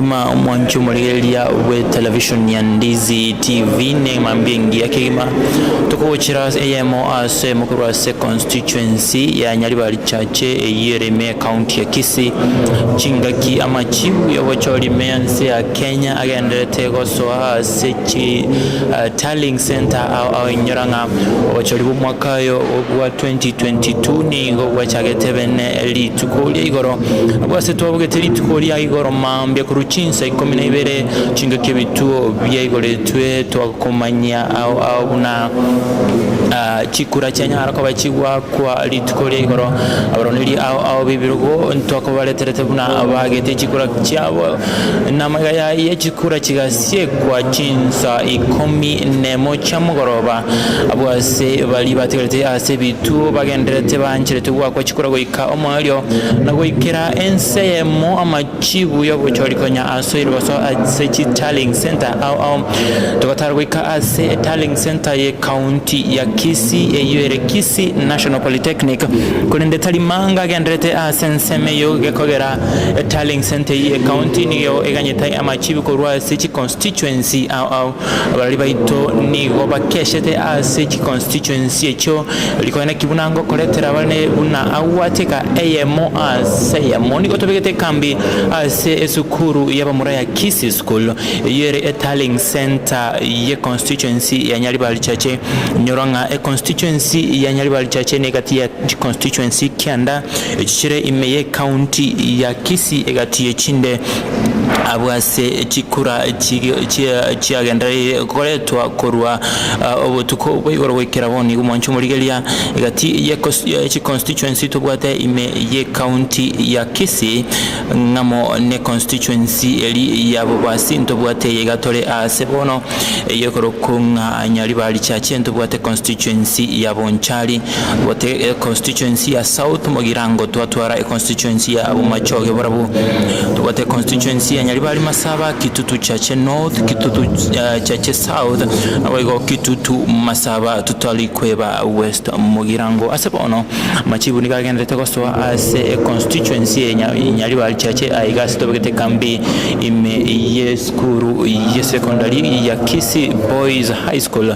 kegima omwanchi omorigereria bwe television ya Ndizi TV ne mambia engiya kegima tokogochera eyemo ase eyemo korwa ase constituency ya Nyaribari Chache eyio ere ime ecounty ya Kisii chingaki amachibu yobochori ime ense ya Kenya agenderete gosoa ase chi tallying center ao ao inyora ng'a obochori bw'omwaka oyo bwa 2022 nigo bwachagete bene rituko ria igoro. Abwo ase twabogete rituko ria igoro mambia korwa chinsa ikomi na ibere chingaki ebituo biaigoretwe twakomanyia ao ao buna chikura chianyara koba chigwakwa rituko ria igoro. Abaroneri ao ao b'ebirogo ntwakobareterete buna bagete chikura chiabo Namaiga yaye chikura chigasiekwa chinsa ikomi nemo chia mogoroba. Abwo ase baria batigarete ase ebituo bagendererete bancherete goakwa chikura goika omoerio, na goikera ense eyemo amachibu y'obochori konya asoirwe gosoa ase chitallying centre ao ao. Togatara goika ase etallying centre ye county ya Kisii eyio ere Kisii National Polytechnic, korende tari manga agendererete ase ensemo eyio gekogera Etallying centre eyio ye county nigo eganyete amachibi korwa ase chiconstituency ao ao. Abarori baito nigo bakeshete ase chiconstituency echio rikoeneki buna ngokoretera bare buna agwateka eyemo ase eyemo. Nigo tobegete ekambi ase esukuru y'abamura ya Kisii School eyio ere etallying centre ye constituency ya Nyaribari Chache. Nyora ng'a econstituency ya Nyaribari Chache negati ya chiconstituency kianda Echi chire ime y'ecounty ya Kisii egati y'echinde abwo ase chikura chiagendereire koretwa korwa obotuko bwa igoro goikera bono nigo mwanche omorigereria egati ye chiconstituency tobwate ime y'ecounty ya Kisii ng'amo ne constituency eri ya Bobasi ntobwate eye iga tore ase bono Eyio ekorokwa ng'a Nyaribari Chache ntobwate constituency ya Bonchari, tobwate econstituency ya South Mugirango, twatwara econstituency ya Bomachoge Borabu, tobwate econstituency ya Nyaribari Masaba, Kitutu Chache North, Kitutu Chache South, naboigo Kitutu Masaba totari kweba West Mugirango. Ase bono amachibu nigo agenderete gosoa ase econstituency eye ya Nyaribari Chache aiga ase tobegete ekambi ime y'esukuru y'esecondary ya Kisii Boys High School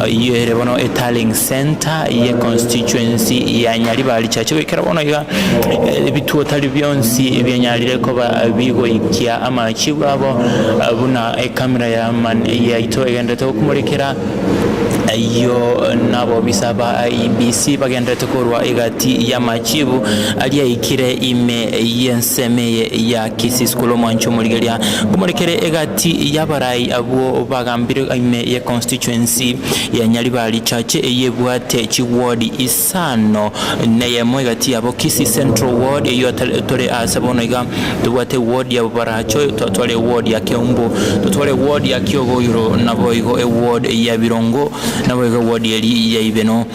eyio ere bono etallying centre ye constituency ya Nyaribari Chache goikera bono iga ebituo tari bionsi bianyarire koba bigoikia amachibu abo buna ekamera ya yaito egenderete gokomorekera Ayio nabobisa ba IEBC bagenderete korwa egati y'amachibu aria aikire ime y'ensemo eye ya Kisii School omwancho omorigeria nkomorekere egati y'abarai abwo bagambire ime ye constituency ya Nyaribari Chache eyio ebwate chiward isano neyemo egati yabo Kisii Central Ward eyio tore ase bono iga Tobwate eward ya Bobaracho, totware eward ya Keumbu, totware eward ya Kiogoiro, naboigo eward ya Birongo, naboigo eward eria ya Ibeno.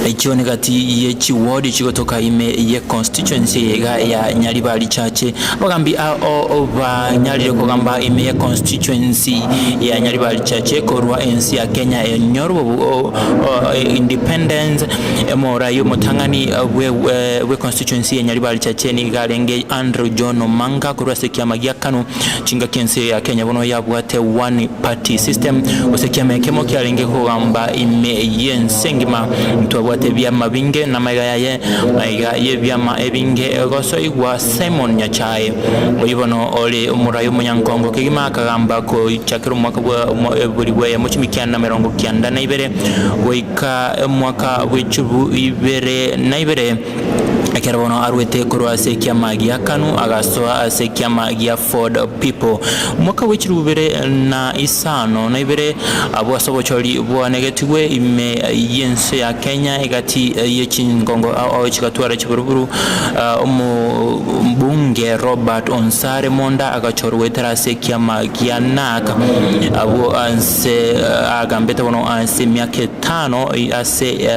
Echio negati ye chiward chigotoka ime ye constituency eye iga ya Nyaribari Chache. Abagambi ao banyarire kogamba ime ye constituency ya Nyaribari Chache korwa ense ya Kenya enyore obobu independence. Omorai omotang'ani bwe constituency ya Nyaribari Chache nigo arenge Andrew John Omanga korwa ase ekiama gia Kanu. Chingaki ense ya Kenya bono yabwate one party system gose ekiama ekemo kiarenge kogamba ime y'ense engima. Ntwabwate ebiama binge na amaiga yaye maiga y'ebiama ebinge gosoigwa Simon Nyachae oyio bono ore omorai omonyankongo kegima akagamba gochakera omwaka bwa bori bw'eyemo chimikianda 92 goika omwaka bw'echibu ibere na ibere, ekero bono arwete korwa ase ekiama gia Kanu agasoa ase ekiama gia Ford People. Omwaka bw'echirubu ibere na isano na ibere, abwo ase obochori bwanegetigwe ime y'ense ya Kenya egati ye chingongo ao chigatwara chiburuburu, Omobunge Robert Onsare Monda agachorwa goetera ase ekiama gia Narc abwo ase agambete bono ase emiaka etano ase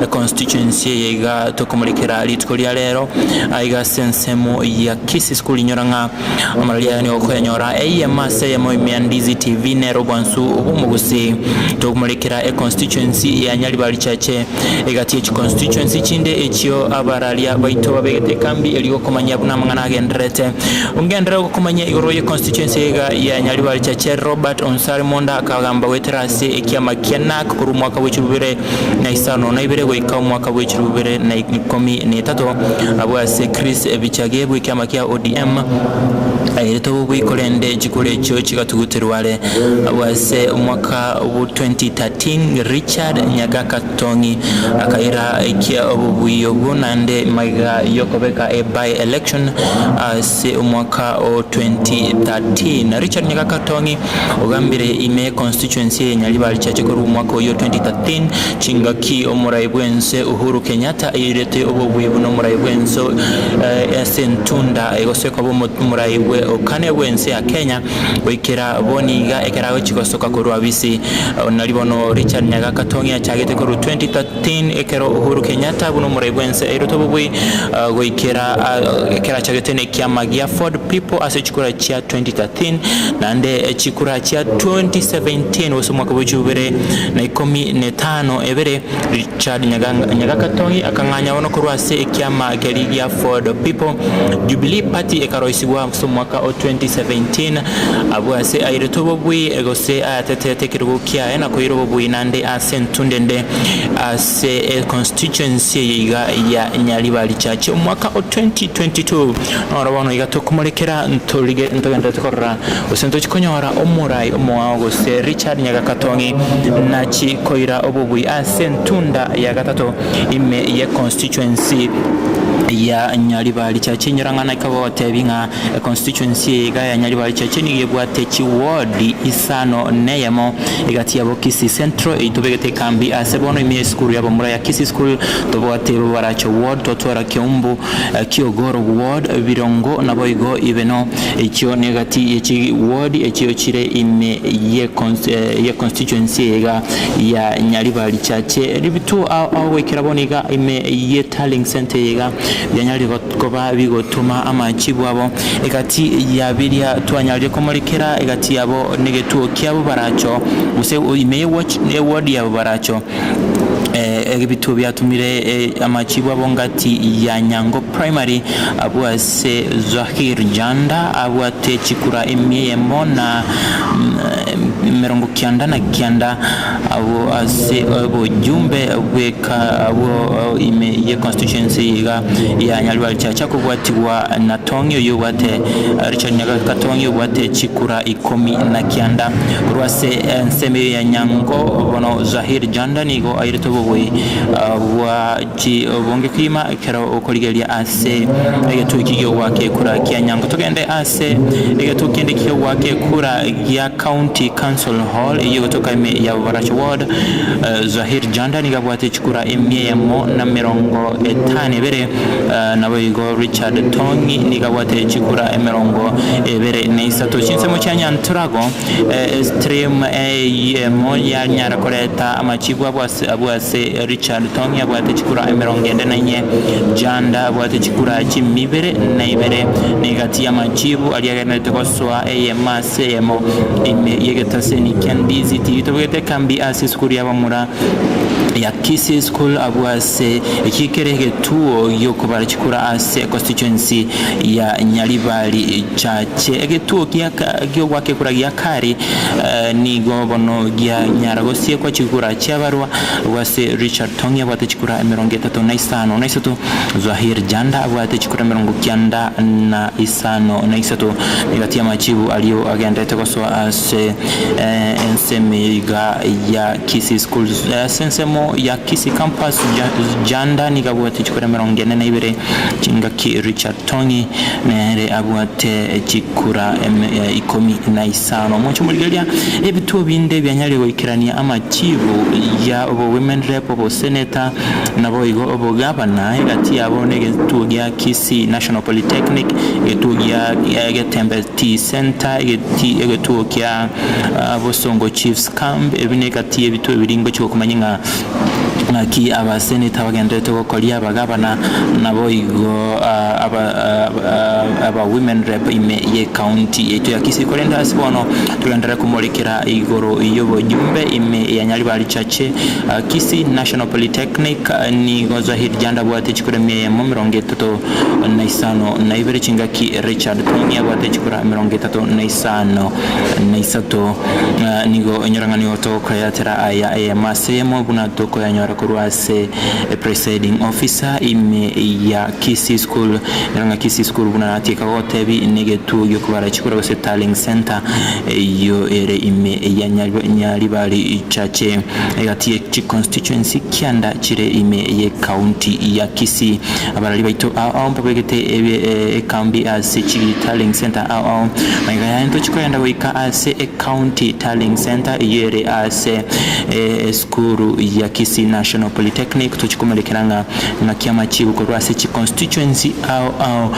econstituency eye iga tokomorekera rituko. rituko ria rero aiga ase ensemo ya Kisii School inyora ng'a Amararia aya nigo okoyanyora eyemo ase eyemo ime ya Ndizi TV nere obwansu bw'omogusii. Tokomorekera econstituency ya Nyaribari Chache egati ye chiconstituency chinde echio abararia baito babegete ekambi erio gokomanyia buna amang'ana agendererete. Ngenderere gokomanyia igoro ye constituency iga ya Nyaribari Chache Robert Onsare Monda akagamba goetera ase ekiama kia NARC korwa omwaka bwe chilifu bibere na isano na ibere goika omwaka bwe chilifu bibere na ikomi na etato abwo ase Chris Bichage bw'ekiama kia ODM airete obobui korende chikura echio chigatuguterwa are abwo ase omwaka bwo 2013 Richard Nyagaka Tong'i akaira ekia obobui obwo naende magega yokobeka e by election ase omwaka o 2013 Richard Nyagaka Tong'i Ogambire ime constituency eye Nyaribari Chache korwa omwaka oyio 2013 chingaki omorai bwense Uhuru Kenyatta airete obobui buna omorai bwense ase entunda gose koba omorai bwe okane bwense ya Kenya goikera boniga ekero agochi gosoka korwa abisi nari bono Richard Nyagaka Tong'i achagete korwa 2013 ekero Uhuru Kenyatta buna omorai bwense airete obobui goikera ekero achagete nekiama gia Ford People ase chikura chia 2013, naende chikura chia 2017 gose omwaka bwe chibere na ikomi na etano ebere, Richard Nyagakatongi akang'anya bono korwa ase ekiama keria gia Ford People. Jubilee Party ekaroisigwa ase omwaka o 2017 abwo ase airetwe obobui gose ayatetete ekerogo kiaye na koira obobui naende ase entunda ende ase econstituency eye iga ya Nyaribari Church omwaka o 2022. Noro bono iga tokomorekera ntorige ntogenderete korora gose ntochi konyora omorai omoao gose Richard Nyagakatongi nachi koira obobui ase entunda ya gatato ime ye constituency ya Nyaribari Chache. Inyora ng'a naika gogotebi ng'a econstituency eye iga ya Nyaribari Chache nigo ebwate chiward isano neyemo egati yabo Kisii Central eyio tobegete ekambi ase bono ime yesukuru yabamura ya Kisii School tobwate Bobaracho ward twatwara Keumbu Kiogoro Ward, Birongo naboigo Ibeno. Echio negati ye chi ward echio chire ime ye ye constituency eye iga ya Nyaribari Chache. Ribituo ao ao goikera bono iga ime ye tallying centre eye iga bianyarire koba bigotoma amachibu abo egati ya biria twanyarire komorekera egati yabo negetuo kiabo baracho gose ime ye ward yabo baracho. Ebituo biatumire amachibu abo ngati ya Nyango Primary abwo ase Zahir Janda abwate chikura emia eyemo na emerongo kianda na kianda abwo ase obojumbe bweka abwo ime ye constituency iga ya Nyaribari Chache akobwatigwa na Tong'i oyio obwate Richard Nyagaka Tong'i obwate chikura ikomi na kianda korwa ase ensemo eyo ya Nyango bono Zahir Janda nigo airete obobui bwa chibunge kegima ekero okorigereria ase egetuo eki gi'ogoaka ekura kia Nyango. Togende ase egetuo kende ki'ogoaka ekura gia County Council Hall eyio egotoka ime ya Boracho Ward. Zahir Janda nigo abwate chikura emia eyemo na emerongo etano ebere, naboigo Richard Tong'i nigo abwate chikura emerongo ebere na isato. Chinsemo chia Nyanturago Stream eyemo yanyara koreta amachibu abwo ase abwo ase Richard Tong'i abwate chikura emerongo ende na inye, Janda abwate chikura chimibere na ibere, na egati y'amachibu aria agenderete gosoa eyemo ase eyemo ime y'egetaseni kia Ndizi TV. Tobegete ekambi ase esukuru y'abamura ya Kisii School abwo ase eki kere egetuo gi'okobara chikura ase econstituency ya Nyaribari Chache. Egetuo gia gi'ogoaka ekura gia Kari nigo bono gianyara gosiekwa chikura chiabarwa abwo ase Richard Tong'i abwate chikura emerongo etato na isano na isato, Zwahir Janda abwate chikura emerongo kianda na isano na isato. Egati y'amachibu ario agenderete gosoa ase ensemo eye iga ya Kisii Schools. Ase ensemo ya Kisii Campus, Janda nigo abwate chikura emerongo ene na ibere, chingaki Richard Tong'i nere abwate chikura ikomi na isano. Omochie omorigereria ebituo binde bianyarire goikerania amachibu ya obo women rep, obo senator naboigo obogavana egati yabo negetuo gia Kisii National Polytechnic, egetuo gia Getembe Tea Centre, egetuo kia Bosongo Chiefs Camp, ebi negati yebituo ebiria ngochia gokomanya ng'a. Naki abaseneta bagendererete gokoria abagabana, naboigo aba women rep ime y'ecounty yaito ya Kisii. Korende ase bono togenderere komorekera igoro y'obojumbe ime ya Nyaribari Chache, Kisii National Polytechnic nigo Zahid Janda abwate chikura emia eyemo emerongo etato na isano na ibere chingaki Richard Tong'i abwate chikura emerongo etato na isano na isato. Nigo enyorang'ani tokoyatera aya eyemo ase eyemo buna tokoyanyora korwa ase presiding officer ime ya Kisii School. Nyora ng'a Kisii School buna natieka gogotebi negetuo giokobara chikura gose tallying centre eyio ere ime ya Nyaribari Chache egati ye chiconstituency kianda chire ime ye county ya Kisii. Abarari baito ao ao mbabegete ekambi ase chi tallying centre ao ao. Magega yaye ntochi kogenda goika ase County Tallying Centre eyio ere ase esukuru ya Kisii National Polytechnic tochi komorekera ng'a ng'aki amachibu korwa ase chi constituency ao ao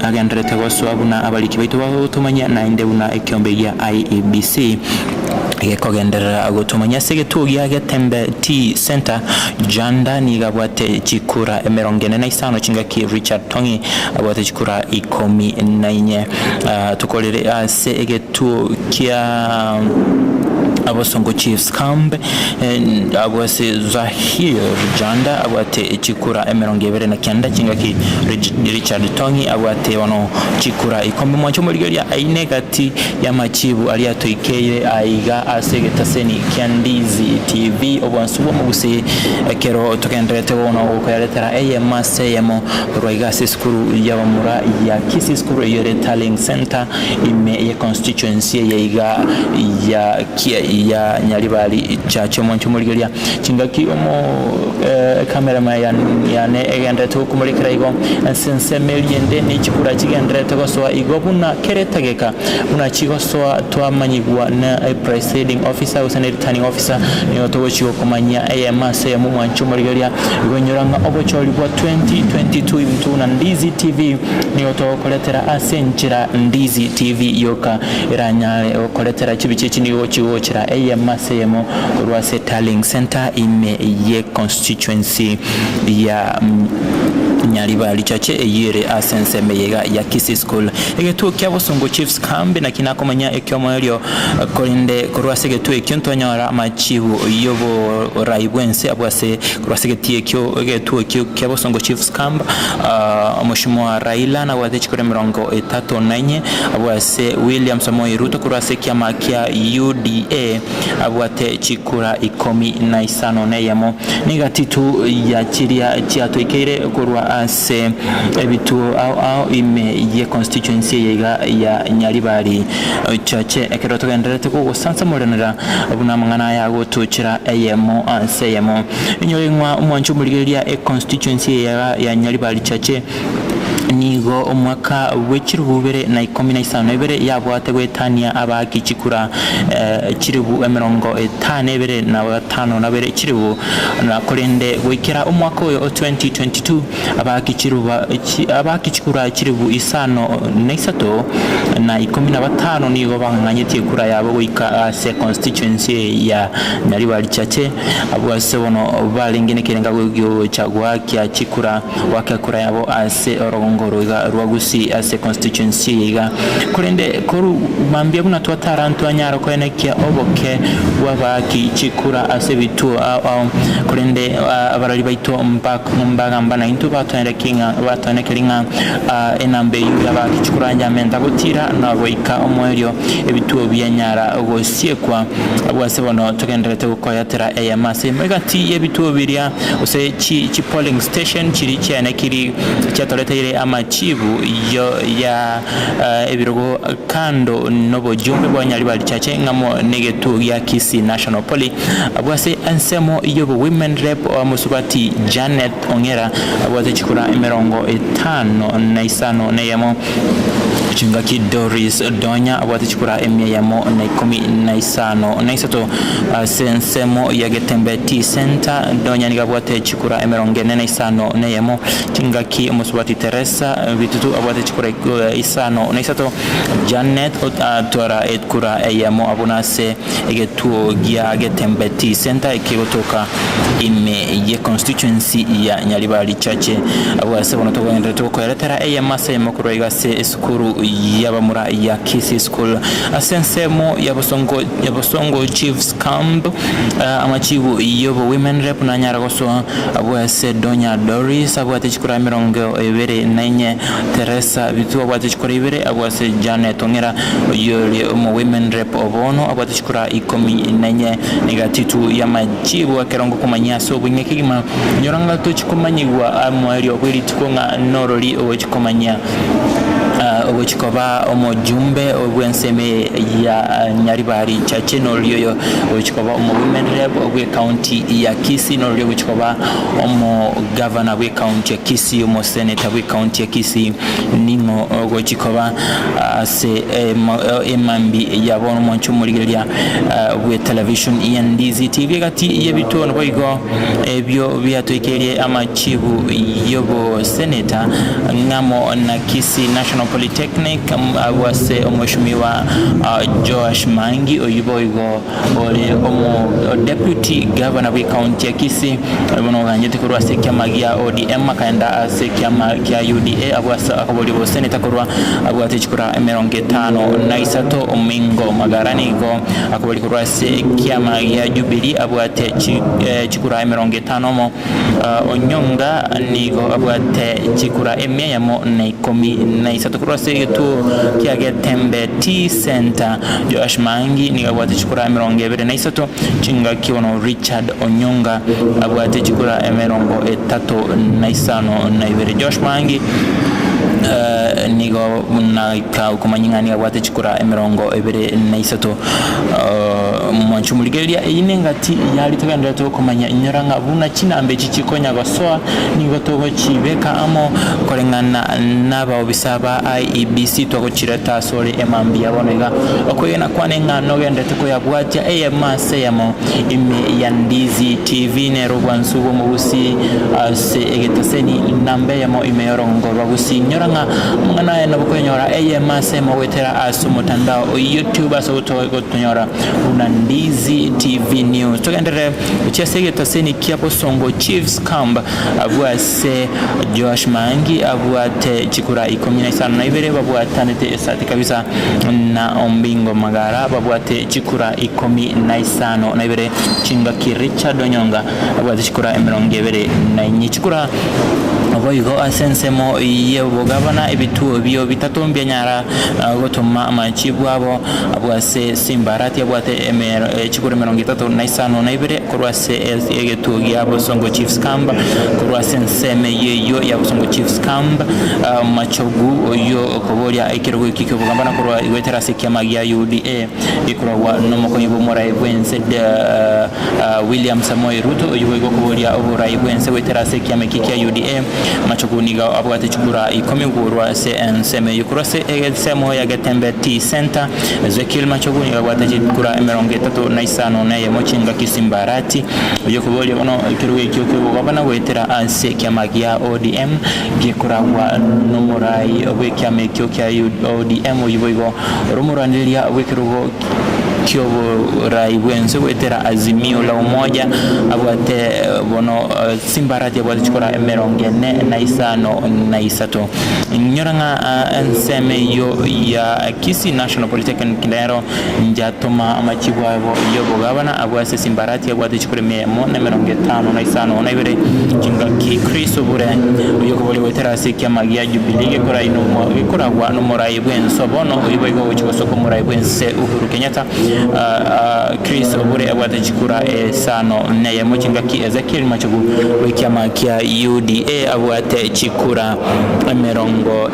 agenderete gosoa buna abariki baito bagotomanyia naende buna ekiombe gia IEBC gekogenderera gotomanyia ase egetuo gia Getembe Tea Centre Janda nigo abwate chikura emerongo ene na isano chingaki Richard Tong'i abwate chikura ikomi na inye. Tokorere ase egetuo kia Abosongo Chiefs Camp, abwo ase Zahir Janda abwate chikura emerongo ebere na kianda, chingaki Richard Tong'i abwate bono chikura ikomi. Mwanche omorigereria aine egati y'amachibu aria atoikeire aiga ase egetaseni kia Ndizi TV, obwansu bw'omogusii ekero togendererete bono gokoyaretera eyemo ase eyemo korwa iga ase esukuru y'abamura ya Kisii School eyio ere Tallying Centre ime ye constituency eye iga ya ya Nyaribari Church. Omwancho omorigeria chingaki omo ecameraman yane egendererete gokomorekera igo ase ensemo eria ende ne chikura chigendererete gosoa igo buna kera etageka buna chigosoa twamanyigwa na presiding officer gose ne returning officer nigo togochi gokomanyia eyemo ase eyemo omwancho omorigeria Igo inyora ng'a obochori bwa 2022 intwe buna Ndizi TV nigo togokoretera ase enchera Ndizi TV yoka eranyare gokoretera chibicha echi nigo chigochera eyemo ase eyemo korwa ase Tallying Centre ime ye constituency ya Nyaribari Chache eyio ere ase ensemo eye iga ya Kisii School. Egetuo kia Bosongo Chiefs Camp naki nakomanya ekiomoerio Korende korwa ase egetuo ekio ntonyora amachibu y'oborai bw'ense abwo ase korwa ase egetii ekio egetuo ekio kia Bosongo Chiefs Camp Omoshimoa Raila nabwate chikura emerongo etato na inye abwo ase William Samoei Ruto korwa ase ekiama kia UDA abwate chikura ikomi na isano na eyemo. Negati tu ya chiria chiatoikeire korwa ase ebituo ao ao ime ye constituency eye iga ya Nyaribari. Chache ekero togendererete kogosansamoranera buna amang'ana aya agotochera eyemo ase eyemo. Inyore ng'a omwancho omorigereria econstituency eye ya Nyaribari Chache nigo omwaka bwe chilifu ibere na ikomi na isano na ibere yabwate goetania abaaki chikura chilifu emerongo etano ebere na gatano na bere chilifu na korende goikera omwaka oyo o 2022 Abaaki chiruba, abaaki chikura chilifu isano na isato, na ikomi na batano nigo bang'anyetie ekura yabo goika ase constituency eye ya Nyaribari Chache, abwo ase bono barenge nekerenga giogocha goakia chikura goaka ekura yabo ase orogongo oro iga rwa Gusii ase constituency eye iga. Korende koru mambia buna twatara ntwanyara koenekia oboke bw'abaaki chikura ase ebituo ao ao, korende abarori baito mbagamba naintwe batoenekerie ng'a enamba eyio y'abaaki chikura yamenta gotira na goika omoerio ebituo bianyara gosiekwa. Abwo ase bono togendererete gokoyatera eyemo ase eyemo egati y'ebituo biria gose chi polling station chiria chiaenekiri chiatoreteire amachibu ya ebirogo kando nobojumbe bwa Nyaribari Chache ng'amo negetuo gia Kisii National Poly. Abwo ase ensemo y'obo Women Rep Mosubati Janet Ong'era abwate chikura emerongo etano na isano na eyemo. Chingaki Doris Donya abwate chikura emia eyemo na ikomi na isano na isato ase ensemo ya Getembe Tea Centre. Donya nigo abwate chikura emerongo ene na isano na eyemo. Chingaki omosubati Teresa Bitutu abwate chikura isano na isato. Janet atwara ekura eyemo abwo nase egetuo gia Getembe Tea Centre ekegotoka ime ye constituency ya Nyaribari Chache. Abwo ase bono togenderete gokoeretera eyemo ase eyemo korwa iga ase esukuru y'abamura ya Kisii School ase ensemo ya Bosongo ya Bosongo Chiefs Camp amachibu y'obo Women Rep nanyara gosoa abwo ase Donya Doris abwate chikura emerongo ebere na inye Teresa Bitu abwate chikura ibere abwo ase Janet Ong'era oyio ore omo Women Rep obono abwate chikura ikomi na inye Egatitu y'amachibu ekero ngokomanyia ase oboing'e kegima, nyora ng'a tochikomanyigwa omoerio bwe rituko ng'a norori ogochikomanyia ogochi koba omojumbe bw'ensemo eye ya Nyaribari Chache, norori oyo ogochi koba omo women rep bw'ecounty ya Kisii, norori ogochi koba omogavana bw'ecounty ya Kisii, omoseneta bw'ecounty ya Kisii, ning'o ogochi koba ase emambi ya bono omonche omorigereria bwe television ya Ndizi TV egati y'ebituo naboigo ebio biatoikerie amachibu y'oboseneta ng'amo na Kisii National Polytechnic abwo ase omweshimiwa Joash Mangi oyio boigo ore omo deputy governor bwe county ya Kisii bono oganchete korwa ase ekiama gia ODM akaenda ase ekiama kia UDA abwo ase akaboria oboseneta korwa abwate chikura emerongo etano na isato Omingo Magara nigo akoboria korwa ase ekiama gia Jubilee abwate chikura emerongo etano omo Onyonga nigo abwate chikura emia eyemo na ikomi na isato korwa ase egetuo kia Getembe Tea Centre. Joash Maangi nigo abwate chikura emerongo ebere na isato, chingaki bono Richard Onyonga abwate chikura emerongo etato na isano na ibere. Joash Maangi nigo buna okomanya ng'a nigo abwate chikura emerongo ebere na isato. Mwanche omorigereria, eyio nengati yaria togendererete gokomanya. Inyora ng'a buna chinamba echi chikonya gosoa, nigo togochibeka amo koreng'ana nabaobisa ba IEBC twagochireta asore emambia bono iga. Okwegena kwane ng'a nogendererete koyabwatia eyemo ase eyemo ime ya Ndizi TV nero obwansu bw'omogusii ase egetaseni namba eyemo ime y'orongo rwa Gusii. Inyora ng'a amang'ana aya nabo koyanyora eyemo ase eyemo goetera ase omotandao o YouTube ase gotonyora buna Ndizi TV News. Togenderere gochia ase egetaseni kia Bosongo Chiefs Camp abwo ase Joash Maangi abwate chikura ikomi na isano na ibere babwatanete esati kabisa na Ombingo Magara babwate chikura ikomi na isano na ibere chingaki Richard Onyonga abwate chikura emerongo ebere na inye chikura boigo ase ensemo y'obogabana ebituo ebio bitato mbianyara gotoma amachibu abo abwo ase Simbarati abwate chikura emerongo etato na isano na ibere korwa ase egetuo gia Bosongo Chiefs Camp, korwa ase ensemo eyio eyio ya Bosongo Chiefs Camp, Machogu oyio okoboria ekerogo ekio ki'obogambana korwa goetera ase ekiama gia UDA gekoragwa nomokonyi bw'omorai bw'ense William Samoei Ruto oyio boigo okoboria oborai bw'ense goetera ase ekiama ekio kia UDA. Machogu nigo abwate chikura ikomi korwa ase ensemo eyio korwa ase ensemo ya Getembe Tea Centre. Ezekiel Machogu nigo abwate chikura emerongo etato na isano na eyemo chingaki Simbarati oyio okoboria bono ekerogo ekio ki'obogabana goetera ase ekiama gia ODM gekoragwa nomorai bw'ekiama ekio kia ODM oyio boigo ore omorwanereria bw'ekerogo ki'oborai bw'ense goetera Azimio la Umoja abwate bono Simbarati abwate chikura emerongo ene na isano na isato. Inyora ng'a ensemo eyio ya Kisii National Polytechnic nero njatoma amachibu abo y'obogabana abwo ase Simbarati abwate chikura emia eyemo na emerongo etano na isano na ibere chingaki Chris Obure oyokoboria goetera ase ekiama gia Jubilee gekoragwa nomorai bw'ense bono oyio boigo ogochia gosoka omorai bw'ense Uhuru Kenyatta Chris Obure abwate chikura esano na eyemo chingaki Ezekiel Machogu bw'ekiama kia UDA abwate chikura emerongo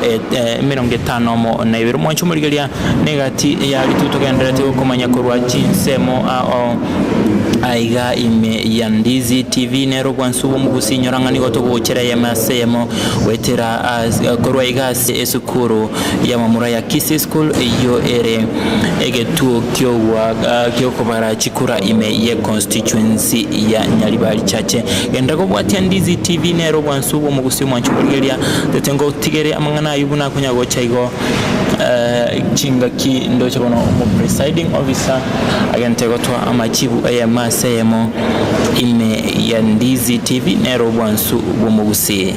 emerongo etano omo na ibere. Omwancho omorigereria negati ya rituko togendererete gokomanya korwa chinsemo ao. Aiga ime ya Ndizi TV nere obwansu bw'omogusi inyora ng'a nigo togochera eyemo ase eyemo goetera korwa iga ase esukuru y'amamura ya Kisii School eyio ere egetuo ki'okobara chikura ime ye constituency ya Nyaribari Chache. Genda gobwatia Ndizi TV nere obwansu bw'omogusi omwanchi omorigereria tete ngotigere amang'ana ayio buna akonya gocha igo chingaki ndoche bono omo presiding officer agente gotoa amachibu eyemo ase eyemo ime ya Ndizi TV nere obwansu bw'omogusii.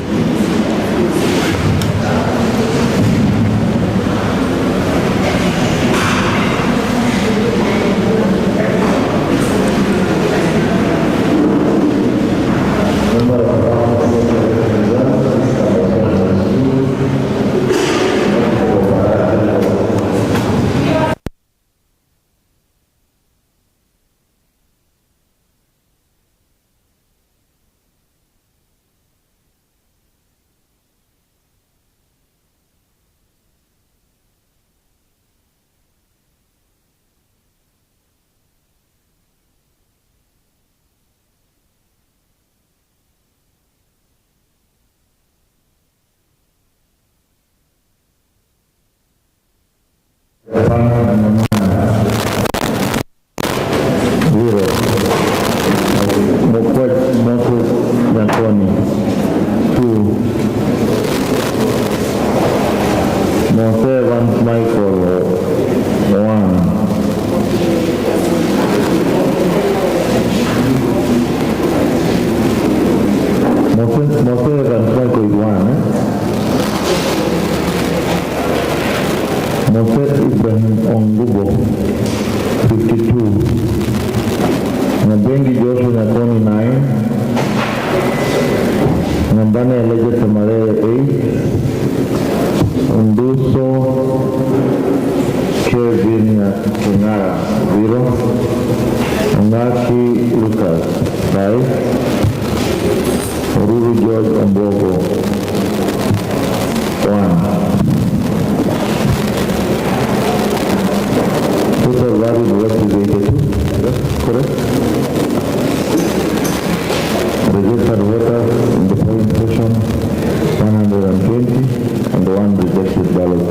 Zero. Mokwet Moses Nyakoni. Two. Mose Evans Michael. One. Mose, Mose Evans Michael is one. Eh? Mose Ibrahim Ongubo, 52. Nyabengi Joshua Nyakoni, 9. Nyambane Elijah Tamarere, 8. Unduso Kevin Kengara, 0. Ongaki Lucas, 5. Oruru George Ombogo, 1. Total valid votes is 82. That's correct? Registered voters in the polling station, 120, and one rejected ballot.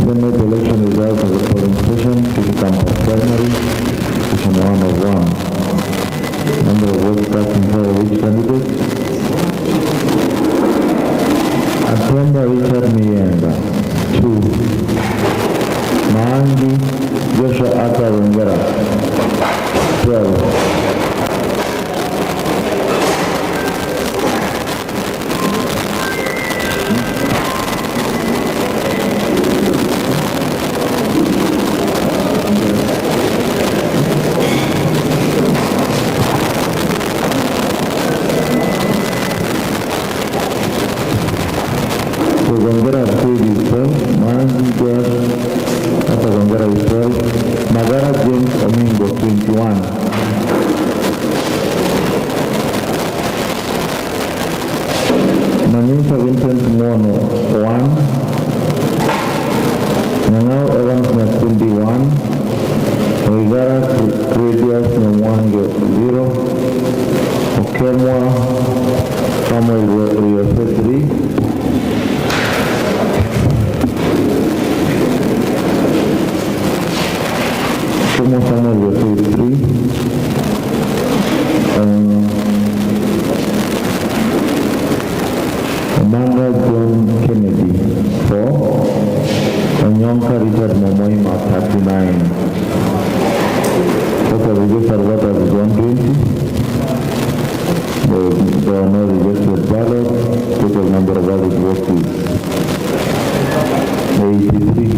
The net election results of the polling station, Kisii Campus Primary, station 1 of 1. Number of votes cast in favor of each candidate. Atemba Richard Miyenga, 2. Maangi Joshua Arthur Wengera, 12. So Gongera said is 12, Maangi Josh Arthur Gongera is 12, Magara James Omingo, 21. Manisa Vincent Mono, 1. Nyang'au Evans Nyakundi, 1. Oigara Claudius Nyamwange, 0. Okemwa Samuel Riose, 3. Okemwa Samuel Riose is 3. Amanda John Kennedy, 4. Onyonka Richard Momoima, 39. Total registered voters is 120. There are no rejected ballots. Total number of valid votes is 83.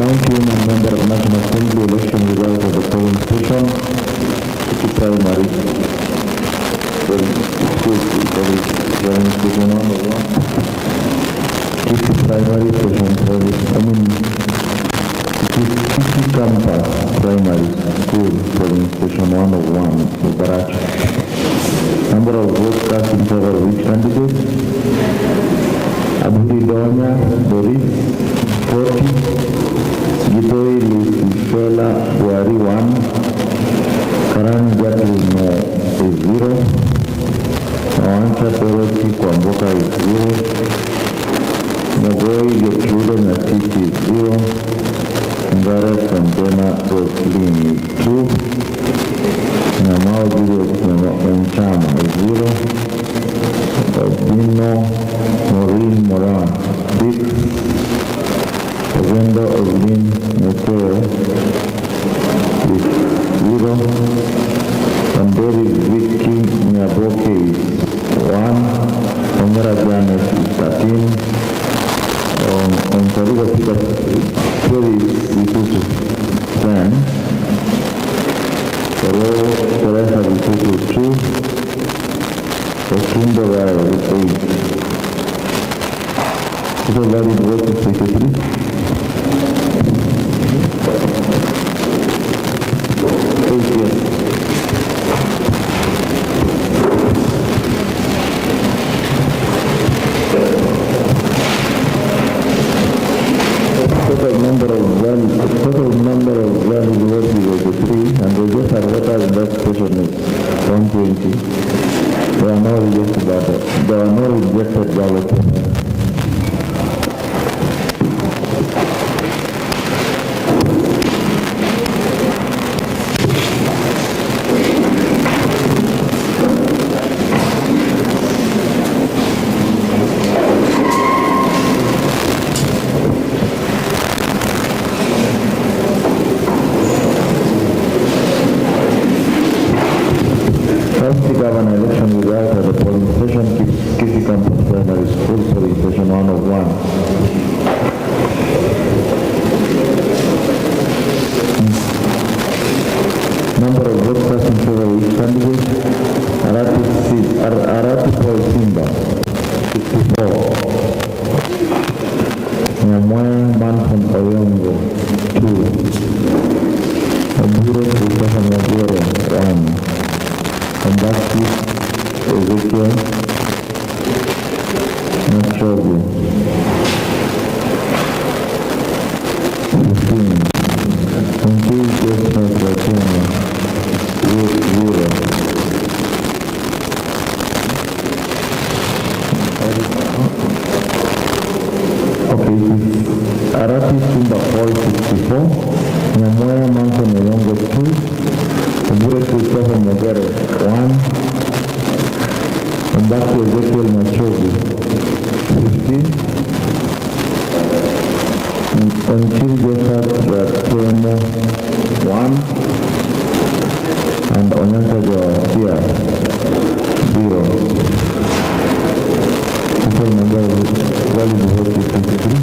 County Woman Member of National Assembly election results at the polling station, City Primary. Well, excuse me, sorry, polling station one oh one. City Primary Station Service, I mean, City Campus Primary School, polling station 101, Baracha. Number of votes cast in favor of each candidate. Abdi Donya Doris, 40. Gitoi Lusifela Buhari, 1. Karani Jacqueline Mo is 0. Nawancha Dorothy Kwamboka is 0. Mogoi Gertrude Nyatiti is 0. Ngare Santona Roslin is 2. Nyamao Julius Nchama is 0. Obino Maureen Moran 6. Ogendo Oblin Muteo is 0. Wanderi Vicky Nyaboke is 1. Ongera Janet is 13. Ontario Peter Perry Isuzu 10. Teresa Isuzu 2. Otundo Rayo 8. Total valid votes is 83. 8 yes. Total number of valid, total number of valid votes is 83, and registered voters in that station is 120. There are no rejected ballots. There are no rejected ballots. County Governor election results at the polling station, Kisii Campus Primary School, polling station 101. Number of votes cast in favor of each candidate, Arati, Si- Arati Paul Simba, 64. Nyamwaya Manson Oyongo, 2. Obure Christopher Nyagoro, 1. Ombaki Ezekiel Machogu 15. Onkei Joseph Ratemo 0. Okay, it is Arati Simba Paul 64, Nyamwaya Manson Oyongo 2, Obure Christopher Mogere 1, Ombaki Ezekiel Machogu 15, Until Joseph Ratemo 1, and Onyancha Joasia 0. Total number of valid votes is 23.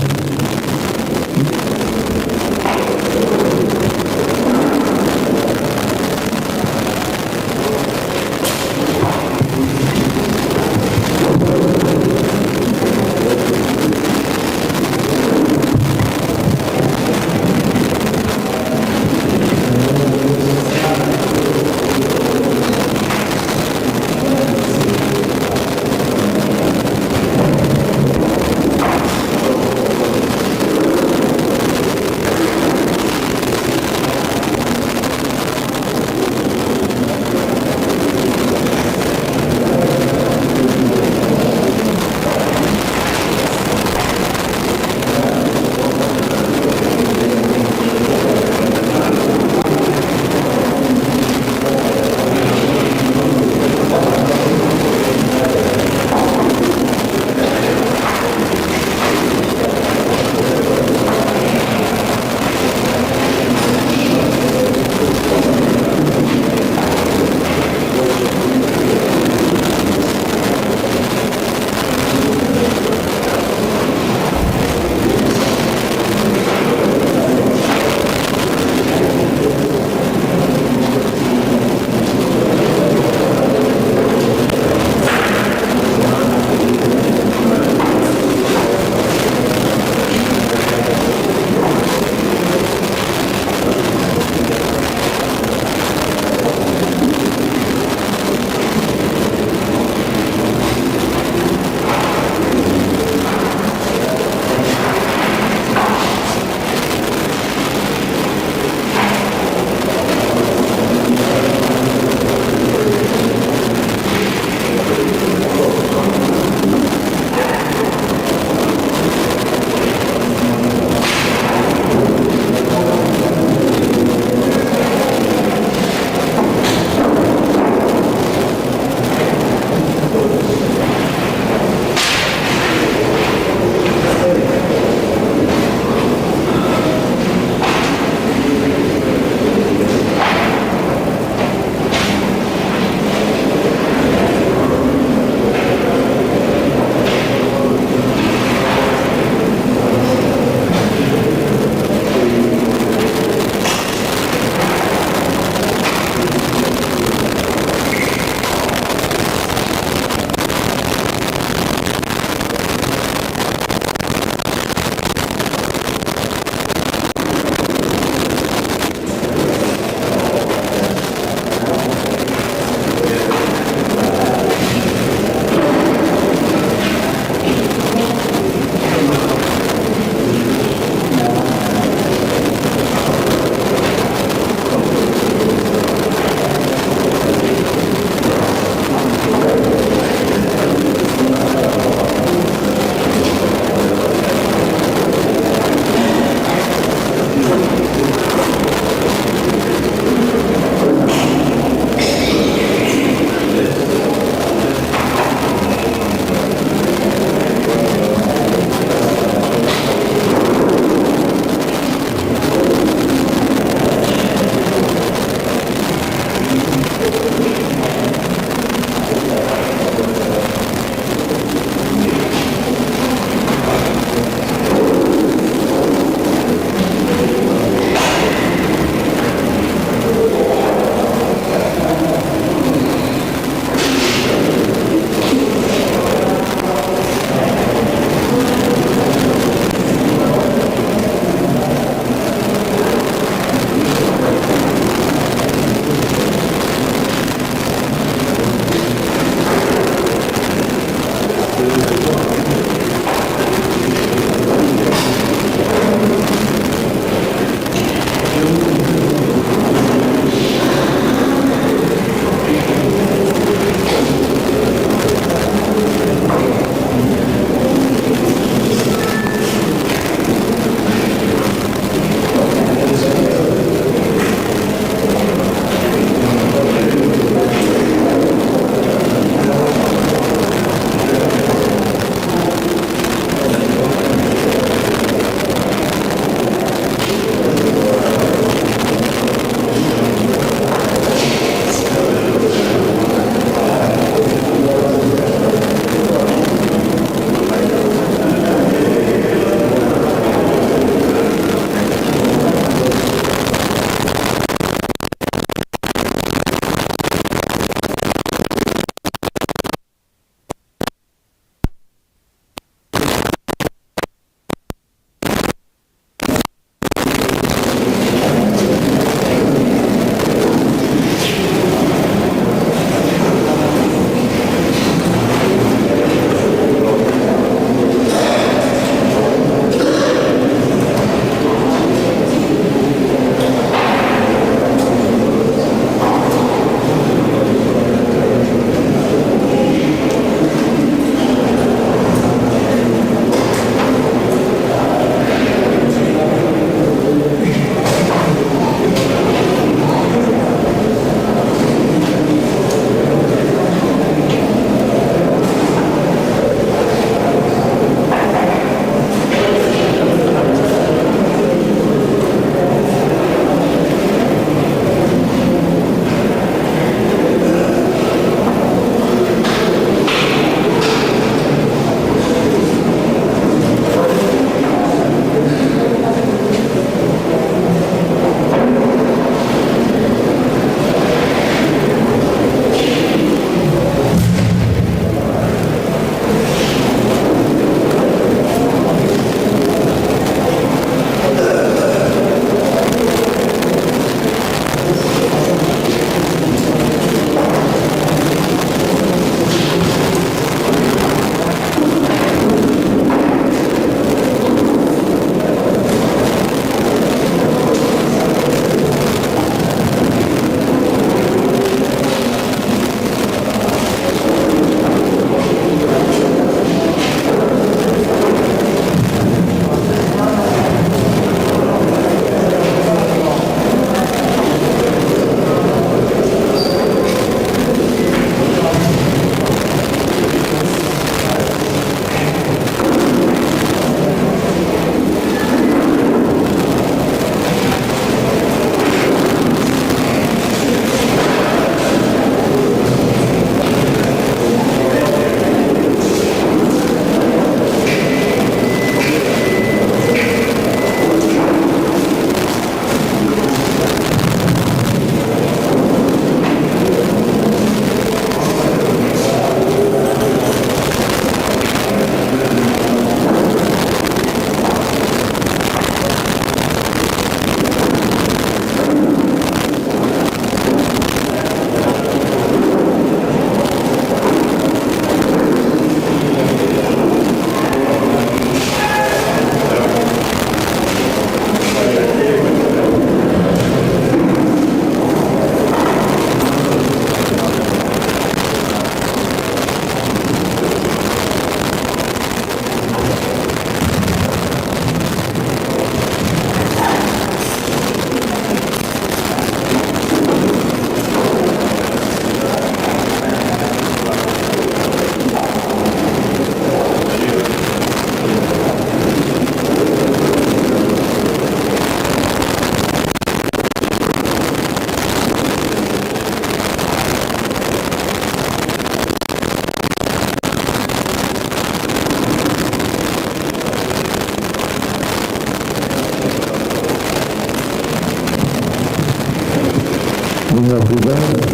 We have results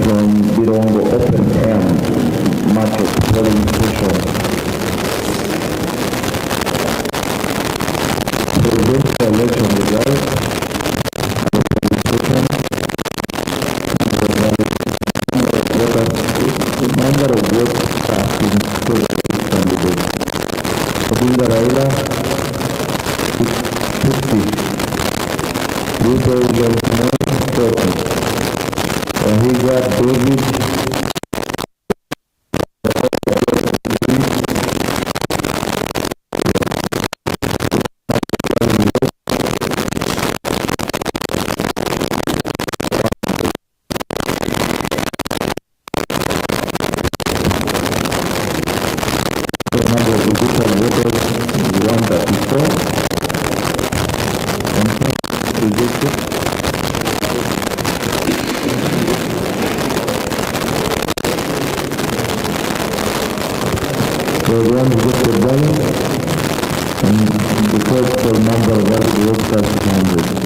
from Birongo Open Air Market polling station. Presidential election results at the polling station. The number of votes cast in favor of each candidate. Odinga Raila, 50. Ruto William Samoei, 40. Waihiga David. The number of registered voters is 134. Rejected. There was one rejected ballot, and the total number of valid votes cast is 100.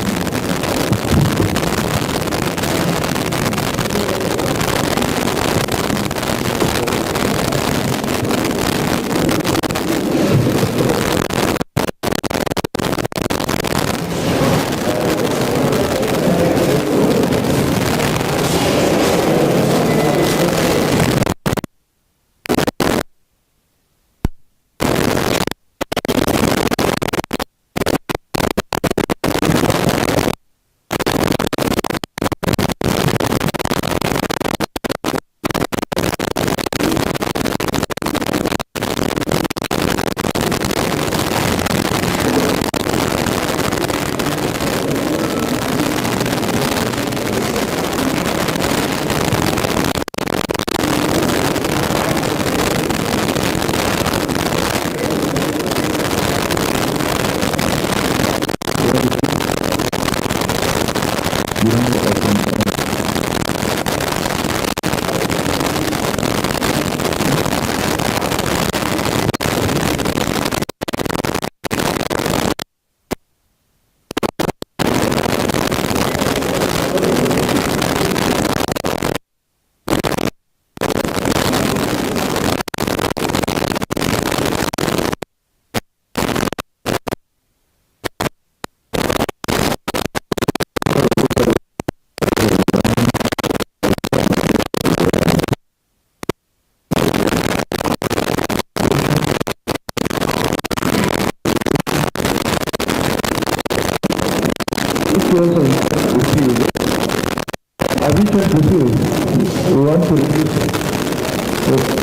Birongo Open Air. If you also refuse, have you checked refuse? We want to refuse. Yes.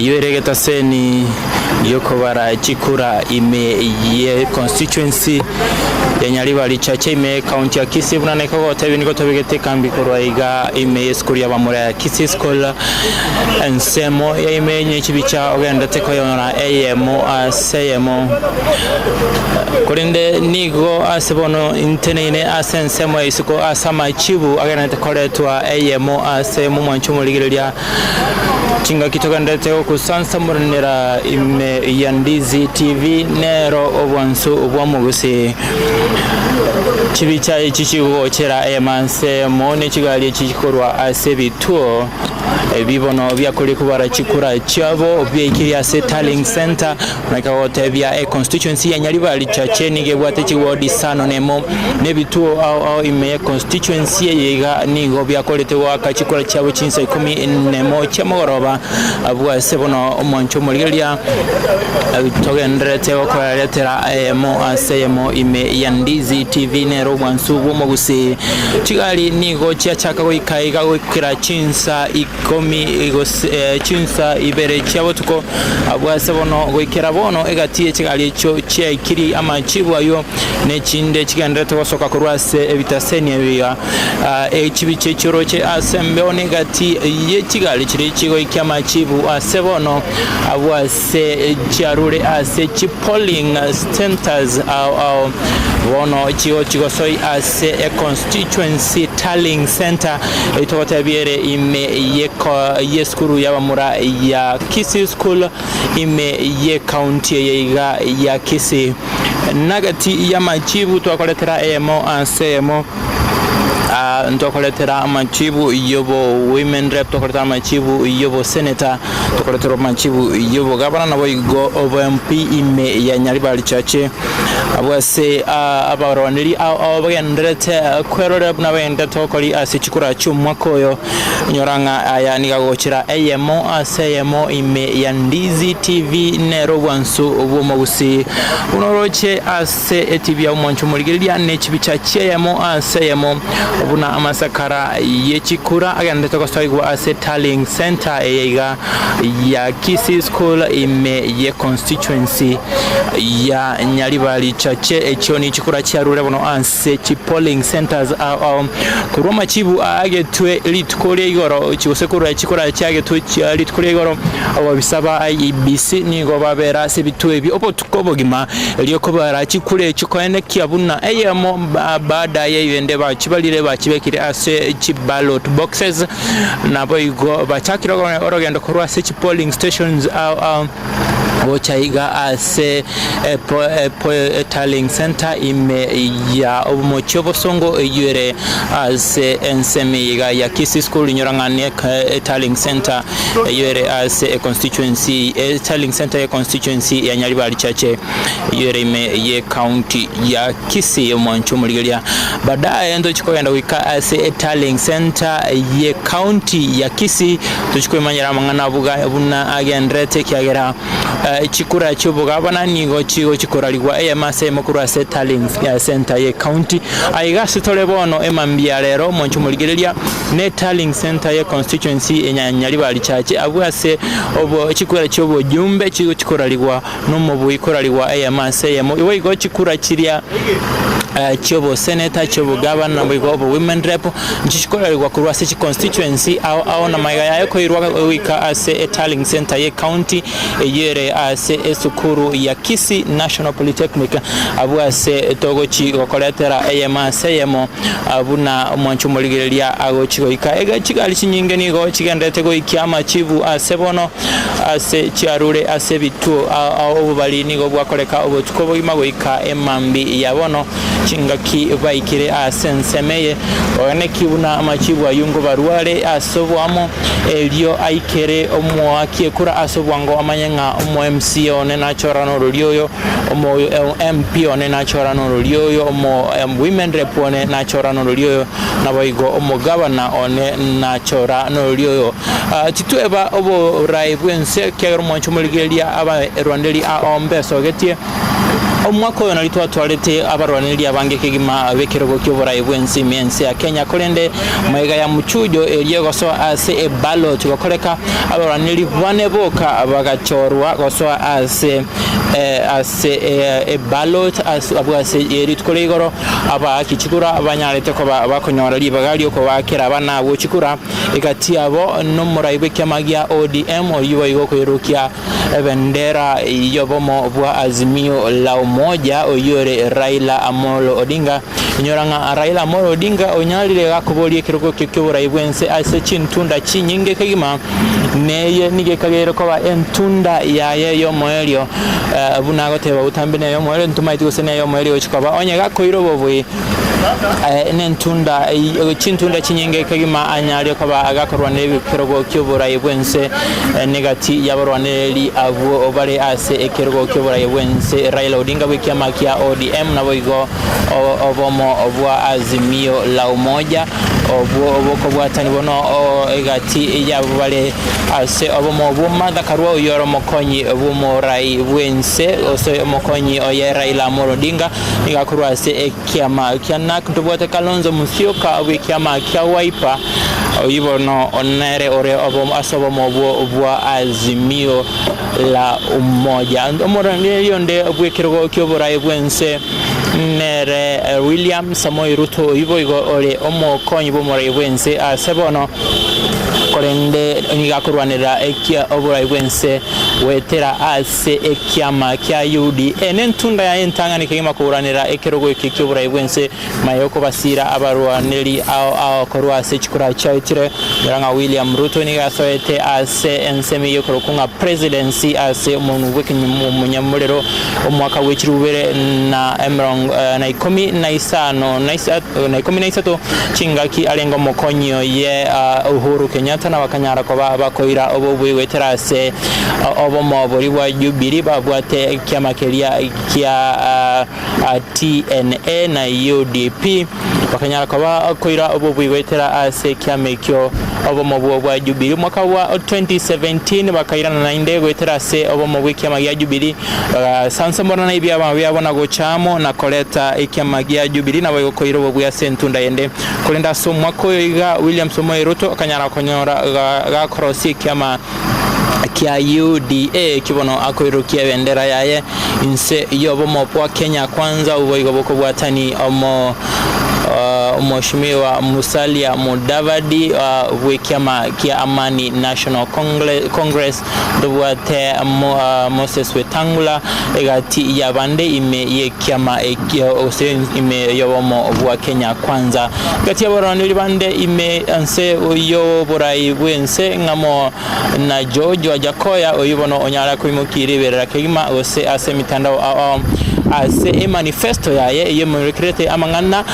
Eyio ere egetaseni gi'okobara chikura ime ye constituency ya Nyaribari Chache ime y'ecounty ya Kisii buna nekogotebia nigo tobegete ekambi korwa iga ime y'esukuru y'abamura ya Kisii School ensemo ya ime nye chibicha ogenderete koyora eyemo ase eyemo korende nigo ase bono nteneine ase ensemo ya isiko ase amachibu agenderete koretwa eyemo ase omwancho omorigereria Chingaki togenderete gogosansamoranera ime ya Ndizi TV nero obwansu bw'omogusii. Chibicha echi chigochera emansemo ne chigari echi chikorwa ase ebituo ebi bono biakorire kobara chikura chiabo biaikirie ase tallying center Naki agotebia econstituency ya Nyaribari Chache nigo ebwate chiward isano nemo, na ebituo ao ao ime ye constituency eye iga nigo biakorete goaka chikura chiabo chinsa ikomi nemo chiamogoroba. Abwo ase bono omwancho omorigereria togendererete gokoreretera eyemo ase eyemo ime ya Ndizi TV nero obwansu bw'omogusii. Chigari nigo chiachaka goika iga goikera chinsa ikomi gose chinsa ibere chia botuko. Abwo ase bono goikera bono egati ye chigari echio chiaikirie amachibu ayio, na echinde chigendererete gosoka korwa ase ebitaseni ebiya. Echibicha echioroche ase embeo na egati ye chigari chiria chigoikia amachibu ase bono abwo ase chiarure ase chipolling centres ao ao bono chigochigosoi ase econstituency tallying centre Eyio togotebia ere ime y'esukuru y'abamura ya Kisii School ime y'ecounty eye iga ya Kisii. Nagati y'amachibu twakoretera eyemo ase eyemo ntokoretera amachibu y'obo women rep, tokoretera amachibu y'obo senator, tokoretera amachibu y'obogavana naboigo obo MP ime ya Nyaribari Chache. Abwo ase abarwaneri ao bagendererete kwerorera buna bagendererete gokori ase chikura chi'omwaka oyo, nyora ng'a aya nigo agochera eyemo ase eyemo ime ya Ndizi TV nero obwansu bw'omogusii. Buna oroche ase etibi ya omwancho omorigereria ne chibicha chi'eyemo ase eyemo buna amasakara ye chikura agendererete gosoigwa ase tallying centre eye iga ya Kisii School ime ye constituency ya Nyaribari Chache echio ni chikura chiarure bono ase chi polling centers ao ao korwa amachibu aagetwe rituko ria igoro gose korwa chikura chiagetwe chia rituko ria igoro ababisa ba IEBC nigo babera ase ebituo ebi obotuko obogima erio kobara chikura echio koenekia buna eyemo baada y'eyende bachibarire bachibekire ase chi ballot boxes Naboigo bachakire orogendo korwa ase chipolling stations ao ao gocha iga ase tallying centre ime ya omochie obosongo eyio ere ase ensemo eye iga ya Kisii School inyora ng'a ne tallying centre eyio ere ase econstituency tallying centre ye constituency ya Nyaribari Chache eyio ere ime ye county ya Kisii omwancho omorigeria. Baadaye ntochi kogenda goika ase etallying centre ye county ya Kisii tochi koimanyera amang'ana abuga buna agendererete ekiagera chikura chi'obogabana nigo chigochi korarigwa eyemo ase eyemo korwa ase etallying centre ye county. Aiga ase tore bono emambia rero omwancho omorigereria ne tallying centre ye constituency enya Nyaribari Chache abwo ase obo chikura chi'obojumbe chigochi korarigwa nomobui korarigwa eyemo ase eyemo. Boigo chikura chiria chi'oboseneta, chi'obogavana, naboigo obowomen rep, nchio chikorarigwa korwa ase chiconstituency ao ao na magega yaye koirwa goika ase etallying centre ye county eyio ere ase esukuru ya Kisii National Polytechnic abwo ase togochi gokoretera eyemo ase eyemo buna omwancho omorigereria agochi goika. Chigari chinyinge nigo chigendererete goikia amachibu ase bono. Ase chiarure ase ebituo ao obobari nigo bwakoreka obotuko obogima goika emambia ya bono, chingaki baikire ase ensemo eye, oganeki buna amachibu ayio nkobarware ase oboamo, erio aikere omoaki ekura ase obwango amanye ng'a omo MCA one nachora norori oyo, omo MP one nachora norori oyo, omo Women Rep one nachora norori oyo, naboigo omogabana one nachora norori oyo. Titweba oboraai bw'ense, ekiagera omwancho omorigereria abarwaneri ao mbesogetie. Omwaka oyo nario twatwarete abarwanereria abange kegima b'ekerogo ki'oborai bw'ense ime y'ense ya Kenya, korende magega ya muchujo eria egosoa ase eballot gokoreka, abarwanereria bane boka bagachorwa gosoa ase ase eballot abwo ase rituko ria igoro abaaki chikura banyarete koba bakonyora ribaga riokobaakera abana abwo chikura. Egati yabo nomorai bw'ekiama gia ODM oyio boigo okoirukia Ebendera y'obomo bwa Azimio la Umoja oyio ore Raila Amolo Odinga. Inyora ng'a Raila Amolo Odinga onyarire gakoboria ekerogo ekio ki'oborai bw'ense ase chintunda chinyinge kegima, neye nigo ekageire koba entunda yaye y'omoerio buna agoteba botambe neye y'omoerio ntomaeti gose neye y'omoerio egochia koba onye gakoira obobui. Nentunda, chintunda chinyinge kegima anyare koba agakorwanera ekerogo ki'oborai bw'ense negati y'abarwanereri abwo bare ase ekerogo ki'oborai bw'ense Raila Odinga bw'ekiama kia ODM naboigo obomo bwa Azimio la Umoja obwo bokobwatani bono egati yabo bare ase obomo obwo Martha Karua oyio ore omokonyi bw'omorai bw'ense gose omokonyi oye Raila Amolo Odinga. Nigo akorwa ase ekiama kia Narc ntobwate Kalonzo Musyoka bw'ekiama kia Wiper, oyio bono nere ore ase obomo obwo bwa Azimio la Umoja. Omorangereria onde bw'ekerogo ki'oboraai bw'ense nere William Samoei Ruto oyio boigo ore omokonyi bw'omorai bw'ense ase bono, korende nigo akorwanerera oborai bw'ense goetera ase. Ase ekiama kia UDA nentunda yaye entang'ani kegima kouranera ekerogo eke ki'oborai bw'ense nyuma y'okobasiira abarwaneri ao ao korwa ase chikura chiaetire. Nyora ng'a William Ruto nigo asoete ase ensemo eyio ekorokwa ng'a presidency ase omonwa bw'ekemonyamorero omwaka bwe chirubere na emerongo na ikomi na isano na ikomi na isato chingaki arenge omokonyi oye Uhuru Kenyatta na bakanyara koba bakoira obobui goetera ase Obomo boria bwa Jubili babwate ekiama keria kia TNA na UDP, bakanyara koba koira obobui goetera ase ekiama ekio obomo bwo bwa Jubili. Omwaka bwa 2017 bakairana naende goetera ase obomo bw'ekiama gia Jubili, bagasansomorana na ebiama biabo na gocha amo na koreta ekiama gia Jubili naboigo koira obobui ase entunda ende. Korende ase omwaka oyo iga William Samoei Ruto akanyara konyora gakorosia ekiama kia UDA ekio bono akoirokia ebendera yaye inse y'obomo bwa Kenya Kwanza oboigo bokobwatani omo Omweshimiwa Musalia Mudavadi bw'ekiama kia Amani National Congress ndobwate Moses Wetangula egati y'abande ime y'ekiama ekio gose ime y'obomo bwa Kenya Kwanza. Egati y'abarwaneri bande ime nse y'oborai bw'ense ng'amo na George Wajackoyah, oyio bono onyare koimokia riberera kegima gose ase emitandao ao ao ase emanifesto yaye eyio emorekerete amang'ana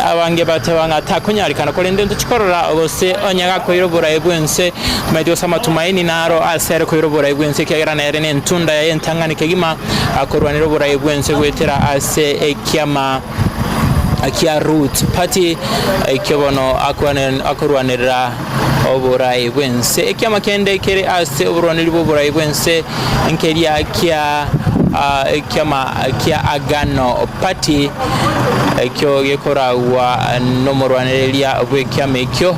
abange bateba ng'a takonyarekana korende ntochikorora gose onye gakoira oborai bw'ense tomaeti gose amatumaini naro ase are koira oborai bw'ense ekiagera nere nentunda yaye entang'ani kegima akorwanera oborai bw'ense goetera ase ekiama kia Roots Party ekio bono akorwanerera oborai bw'ense. Ekiama kende kere ase oborwaneri bw'oborai bw'ense nkeria kia ekiama kia Agano Party ekio gekoragwa nomorwanereria bw'ekiama ekio.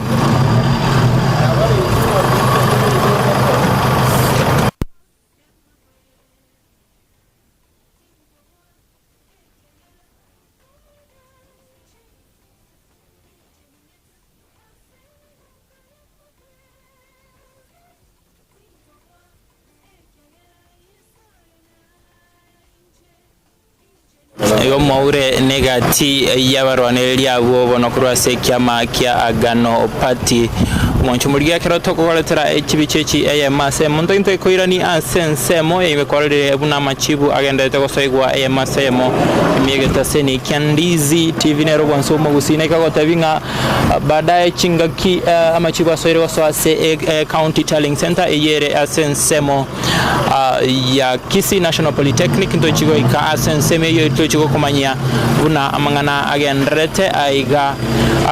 Igo moure negati y'abarwanereria abwo bono korwa ase ekiama kia Agano Party. Omonche omorigia ekero tokogoretera echibicha echi eyemo ase eyemo, ntointe koirania ase ensemo yaime kwarorire buna amachibu agenderete gosoigwa eyemo ase eyemo ime y'egetaseni kia Ndizi TV nere obwansu bw'omogusii naika gotebi ng'a baadaye chingaki amachibu asoire gosoa ase County Tallying Centre eyio ere ase ensemo ya Kisii National Polytechnic ntochi goika ase ensemo eyio tochi gokomanyia buna amang'ana agendererete aiga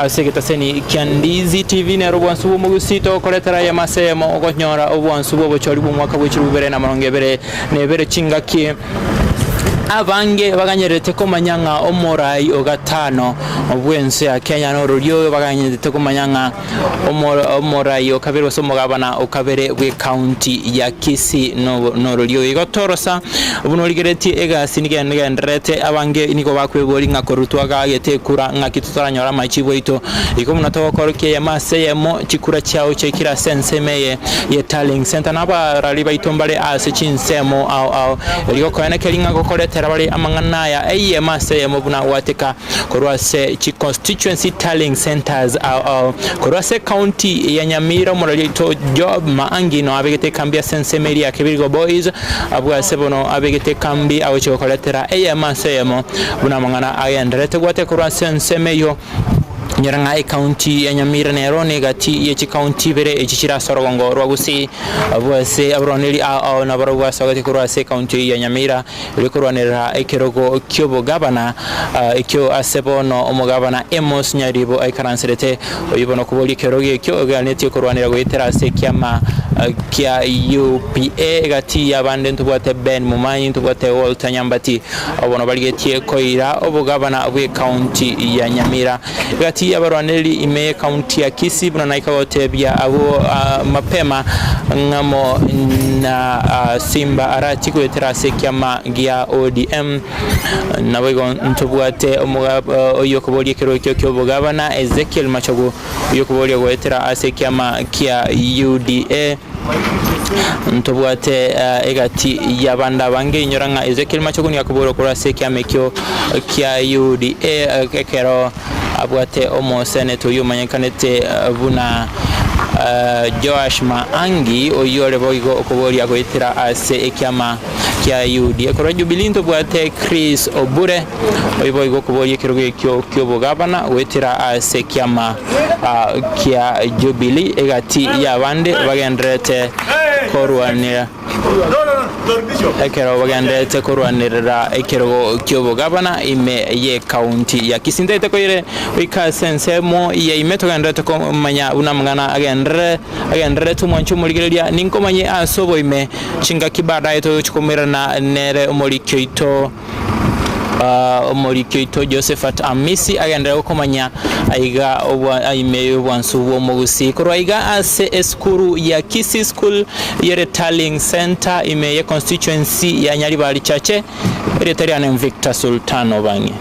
ase egetaseni kia Ndizi TV nere obwansu bw'omogusii togokoretera eyemo ase eyemo okonyora obwansu bw'obochori bw'omwaka bwe chilifu ibere na emerongo ebere na ebere chingaki. Abange baganyerete komanya ng'a omorai o gatano bw'ense ya Kenya norori oyo baganyerete komanya ng'a omorai o kabere gose omogabana o kabere bw'ecounty ya Kisii norori oyo. Igo torosa buna origeretie egasi nigo egendererete abange nigo bakweboria ng'a korwa twagagete ekura ng'aki totaranyore amachibu aito. Igo buna togokorokia eyemo ase eyemo chikura chiao chiaikire ase ensemo eye ye Tallying Centre na abarari baito mbare ase chinsemo ao ao erio gokoenekeria ng'a gokoretera bare amang'ana aya eyemo ase eyemo buna gwateka korwa ase chi constituency tallying centres ao ao. Korwa ase ecounty ya Nyamira omorori oito Job Maangi no abegete ekambi ase ensemo eria ya Kebirigo Boys abwo ase bono abegete ekambi agochia gokoretera eyemo ase eyemo buna amang'ana agendererete gwateka korwa ase ensemo eyio. Inyora ng'a ecounty ya Nyamira nero negati ye chicounty ibere echi chire ase orogongo rwa Gusii abwo ase abarwaneri ao ao nabarobwo basogete korwa ase ecounty eyio ya Nyamira. Erio korwanerera ekerogo ki'obogabana, ekio ase bono omogabana Amos Nyaribo aikaranserete, oyio bono koboria ekerogo ekio oganetie korwanera goetera ase ekiama kia UPA. Egati y'abande ntobwate Ben Momanyi, ntobwate Walter Nyambati, abwo bono barigetie koira obogabana bw'ecounty ya Nyamira. Egati y'abarwanereri ime y'ecounty ya Kisii buna naika gotebia abwo mapema ng'amo na Simba Arati goetera ase ekiama gia ODM. Naboigo ntobwate oyio okoboria ekerogo ekio ki'obogabana Ezekiel Machogu oyio okoboria goetera ase ekiama kia UDA. Ntobwate egati y'abande abange, inyora ng'a Ezekiel Machogu nigo akoborwa korwa ase ekiama ekio kia UDA ekero abwate omoseneta oyio omanyekanete buna Joash Maangi oyio ore boigo okoboria goetera ase ekiama kia UDA. Korwa Jubilee ntobwate Chris Obure oyio boigo okoboria ekerogo ekio ki'obogabana goetera ase ekiama kia Jubilee egati y'abande bagendererete korwanera ekero bagendererete korwanerera ekerogo ki'obogabana ime y'ekaunti ya Kisii. Ntaete koire goika ase ensemo ya ime togendererete komanya buna amang'ana agenderere agendererete omwancho omorigereria ninkomanye ase oboime chingaki baadaye togochia komerana nere omoriki oito. Omoriki oito Josephat Amisi agenderere gokomanya aiga ime y'obwansu bw'omogusii. Korwa aiga ase esukuru ya Kisii School ye Tallying Centre ime ye constituency ya Nyaribari Chache, erieta riane Victor Sultan Obang'e.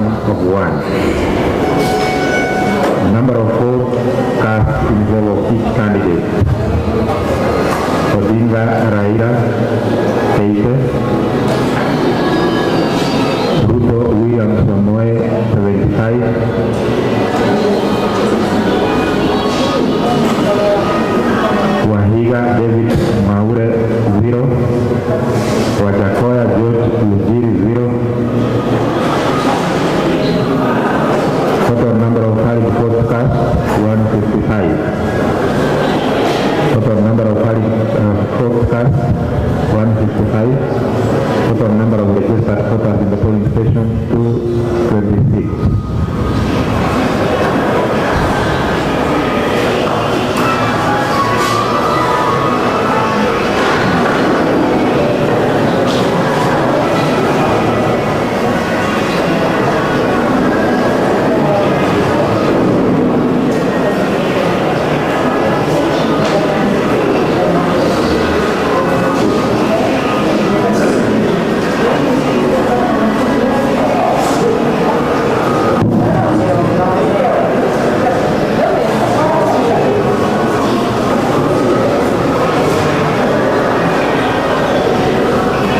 1 of 1. Number of votes cast in favor of each candidate. Odinga Raila, 80. Ruto William Samoei, 75. Wahiga David Mwaure, 0. Wajackoyah George Lujiri, 0. Total number of valid votes cast, 155. Total number of valid votes cast, 155. Total number of registered voters in the polling station, 226.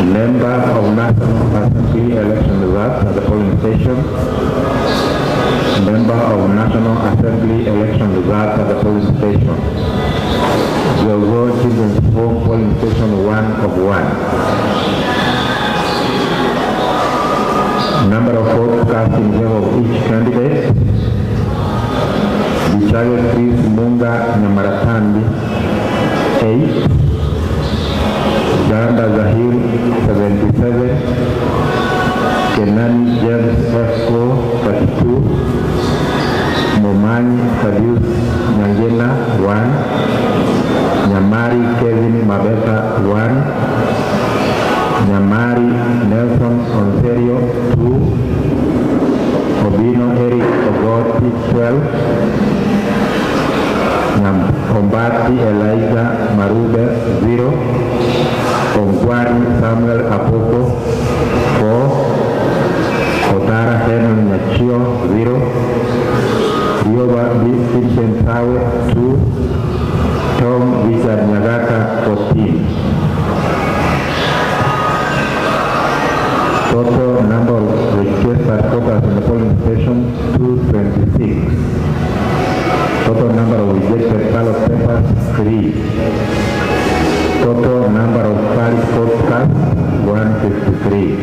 Member of National Assembly election results at the polling station. Member of National Assembly election results at the polling station. Jogoo Children's Home polling station 1 of 1. Number of votes cast in favor of each candidate. Bichayo Chris Munga Nyamaratandi, 8. Janda Zahir, 77. Kenani James F. 32. Momanyi Thaddeus Nyangena, 1. Nyamari Kevin Mabeta, 1. Nyamari Nelson Onserio, 2. Obino Eric Ogoti, 12. Ombati Elijah Marube, 0. Ongwari Samuel Apoko, 4. Otara Henry Nyachio, 0. Rioba Vincent Sawe, 2. Tom Richard Nyagaka, 14. Total number of registered voters in the polling station, 226. Total number of rejected ballot papers, 3. Total number of valid votes cast, 153.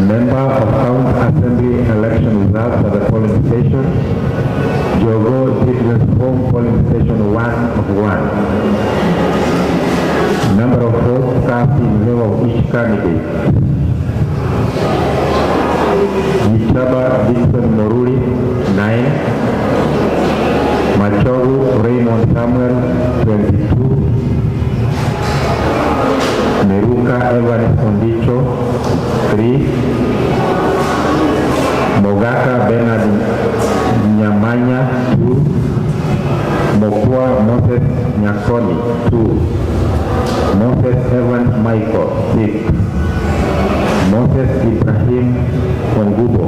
Member of County Assembly election results at the polling station. Jogoo Children's Home polling station 1 of 1. Number of votes cast in favor of each candidate. Gichaba Dixon Moruri, 9. Machogu Raymond Samuel, 22. Meruka Evans Ondicho, 3. Mogaka Bernard Nyamanya, 2. Mokua Moses Nyakoni, 2. Moses Evans Michael, 6. Moses Ibrahim Ongubo,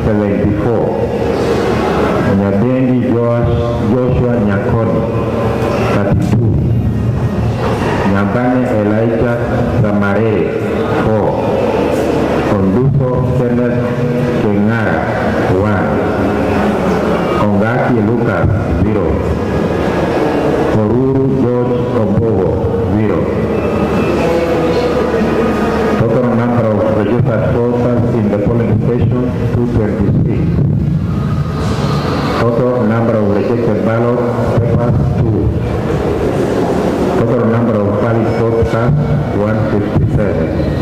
74. Nyabendi Joshua Nyakoni, 32. Nyambane Elijah Samarere, 4. Onduso Kenneth Kengara, 1. Ongaki Lucas, 0. Oruru George Ombogo, 0. Total number of registered voters in the polling station, 226. Total number of rejected ballot papers, 2. Total number of valid votes cast, 157.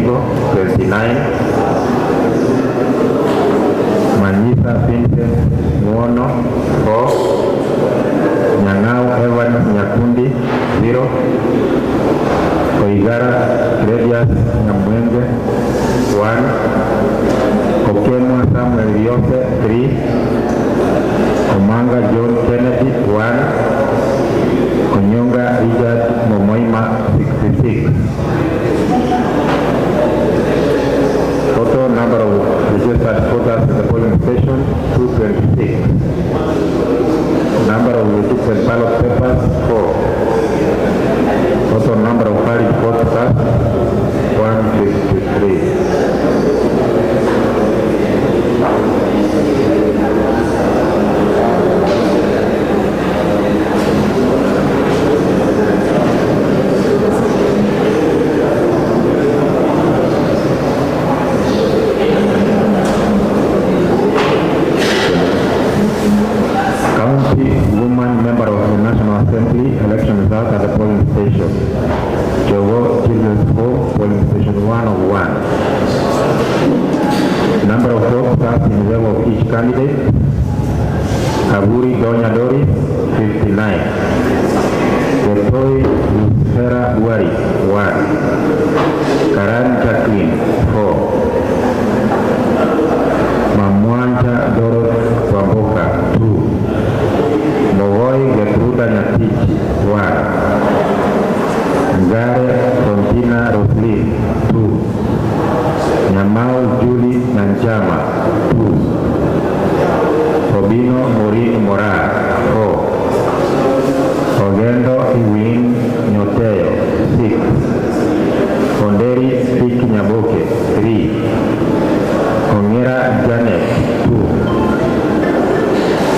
Oringo 29, Manyisa Vincent Ng'wono 4, Nyang'au Evans Nyakundi 0, Oigara Cledius Nyamwenge 1, Okemwa Samuel Riose 3, Omanga John Kennedy 1, Onyonga Richard Momoima 66. Total number of registered voters at the polling station, 226. Number of registered ballot papers, 4. Total number of valid votes cast, 153. County Woman Member of the National Assembly election results at the polling station. Jogo Children's Home, polling station 1 of 1. Number of votes cast in favor of each candidate. Kaburi Donya Doris, 59. Gotoi Lucera Buari, 1. Karan Jacqueline, 4. Mamwanja Dorothy Wamboka, 2. Mogoi Gertruda Nyatichi, 1. Ngare Fontina Roslin, 2. Nyamau Julie Nanjama, 2. Robino Maureen Mora, 4. Ogendo Evelyn Nyoteo, 6. Onderi Dick Nyaboke, 3. Ongera Janet, 2.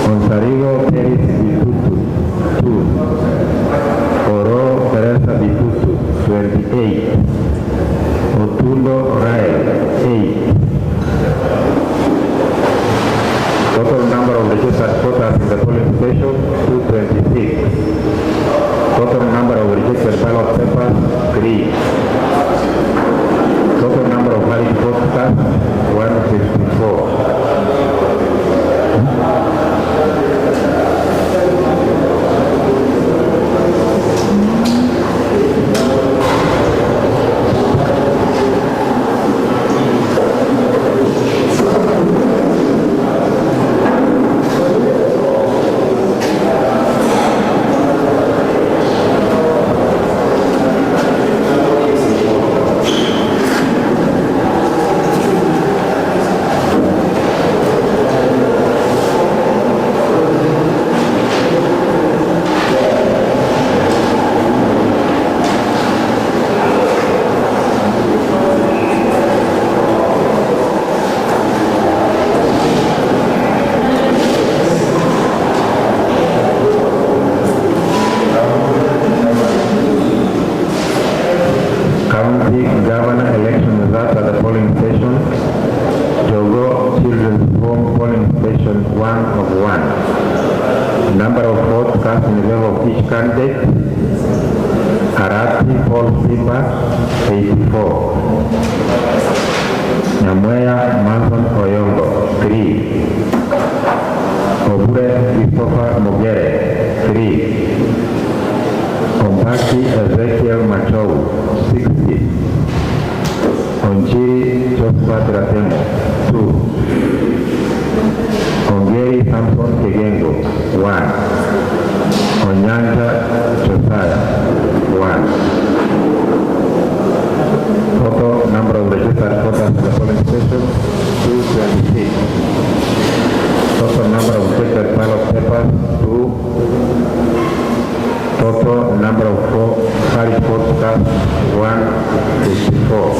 Onsarigo Peris Bitutu, 2. Oro Teresa Bitutu, 28. Otundo Rael, 8. Total number of registered voters in the polling station, 226. Total number of rejected ballot papers, 3. Total number of valid votes cast, 154. County Governor election results at the polling station. Jogo Children's Home polling station 1 of 1. Number of votes cast in favor of each candidate. Arati Paul Simba, 84. Nyamweya Manson Oyongo, 3. Obure Christopher Mogere, 3. Ombaki Ezekiel Machou, 60. Onjiri Josephat Ratemo, 2. Ongeri Samson Kegengo, 1. Onyanja Josiah, 1. Total number of registered voters at the polling station, 226. Total number of rejected ballot papers, 2. Total number of valid votes cast, 154.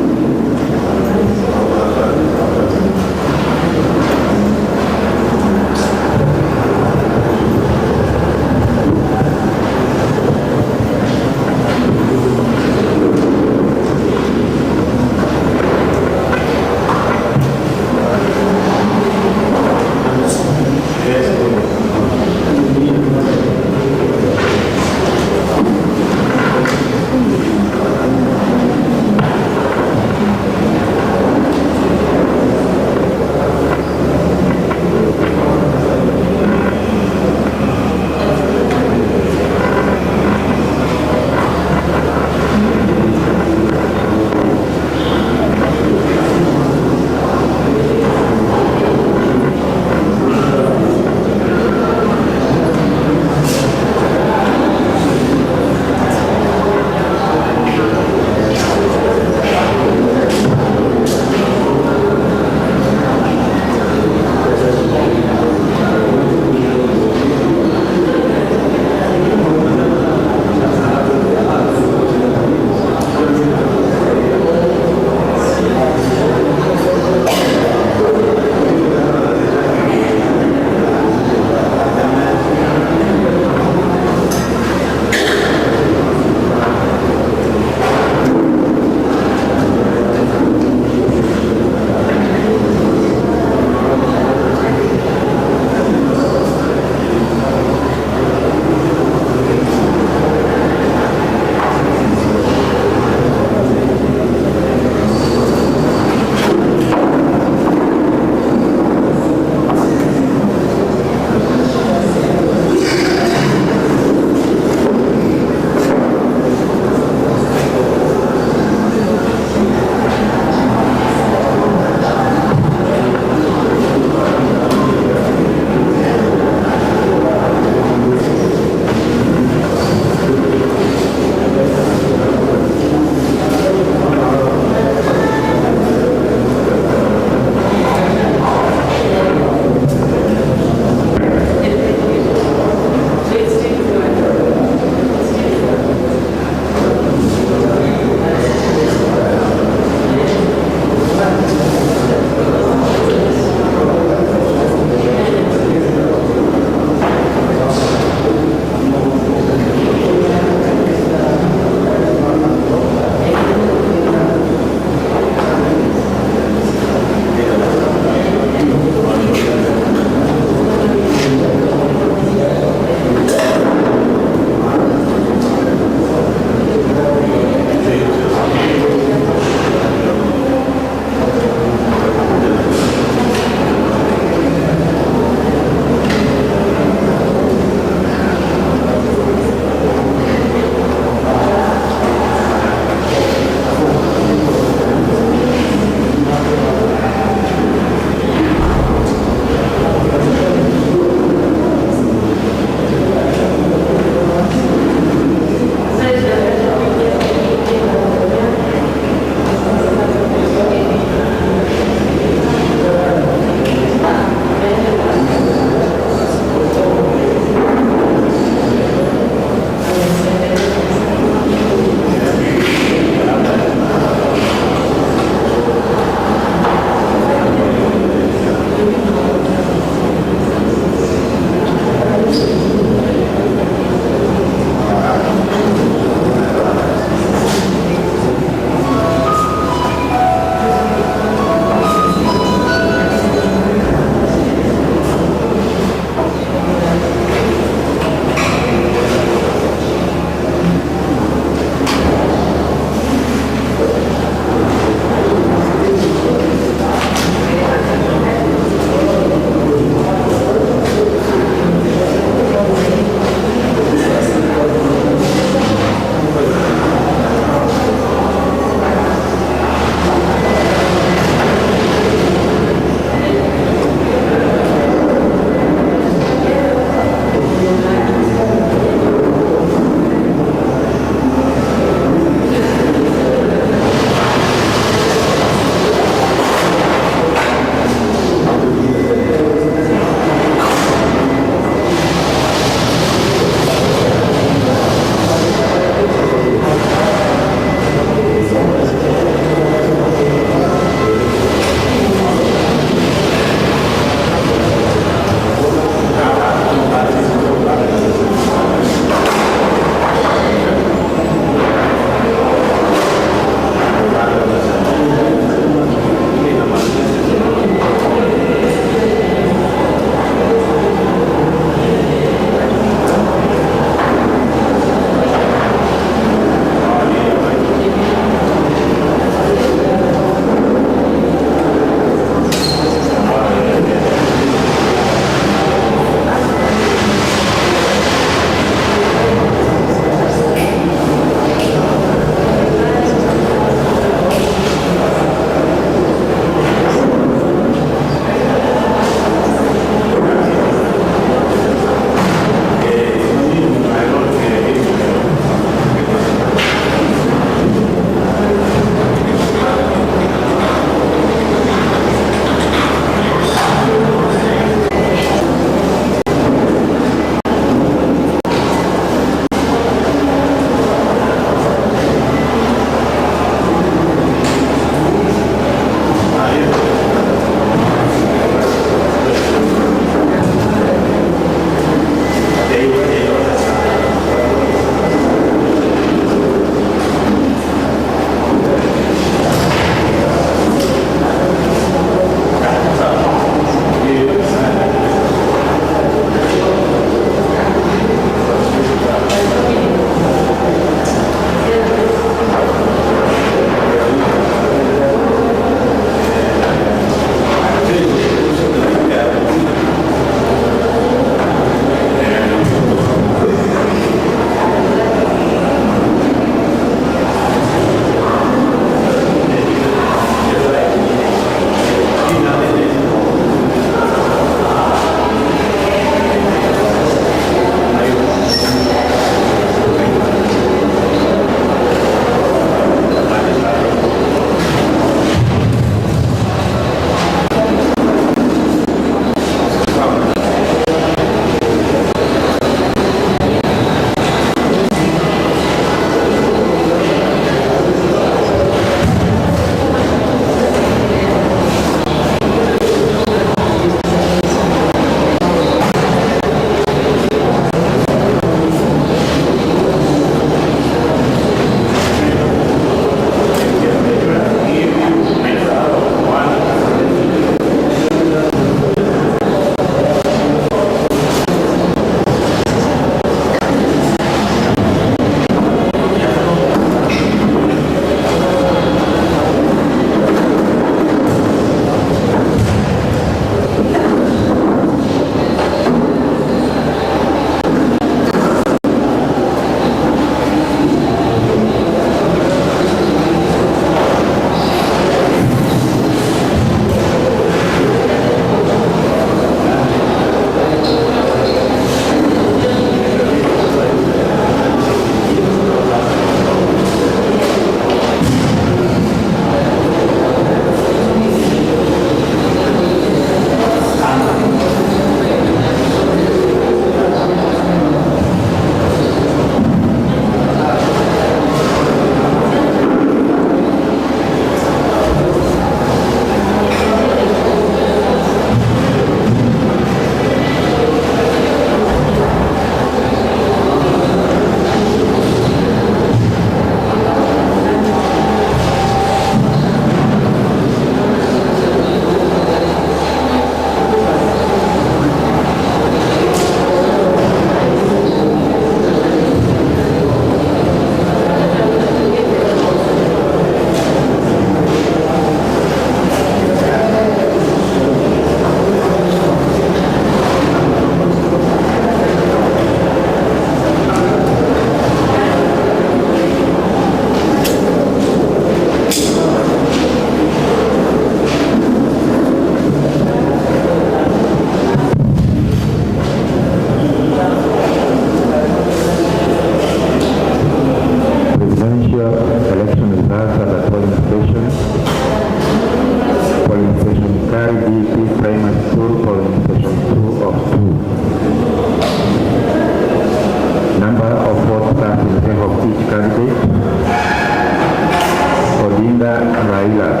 Raila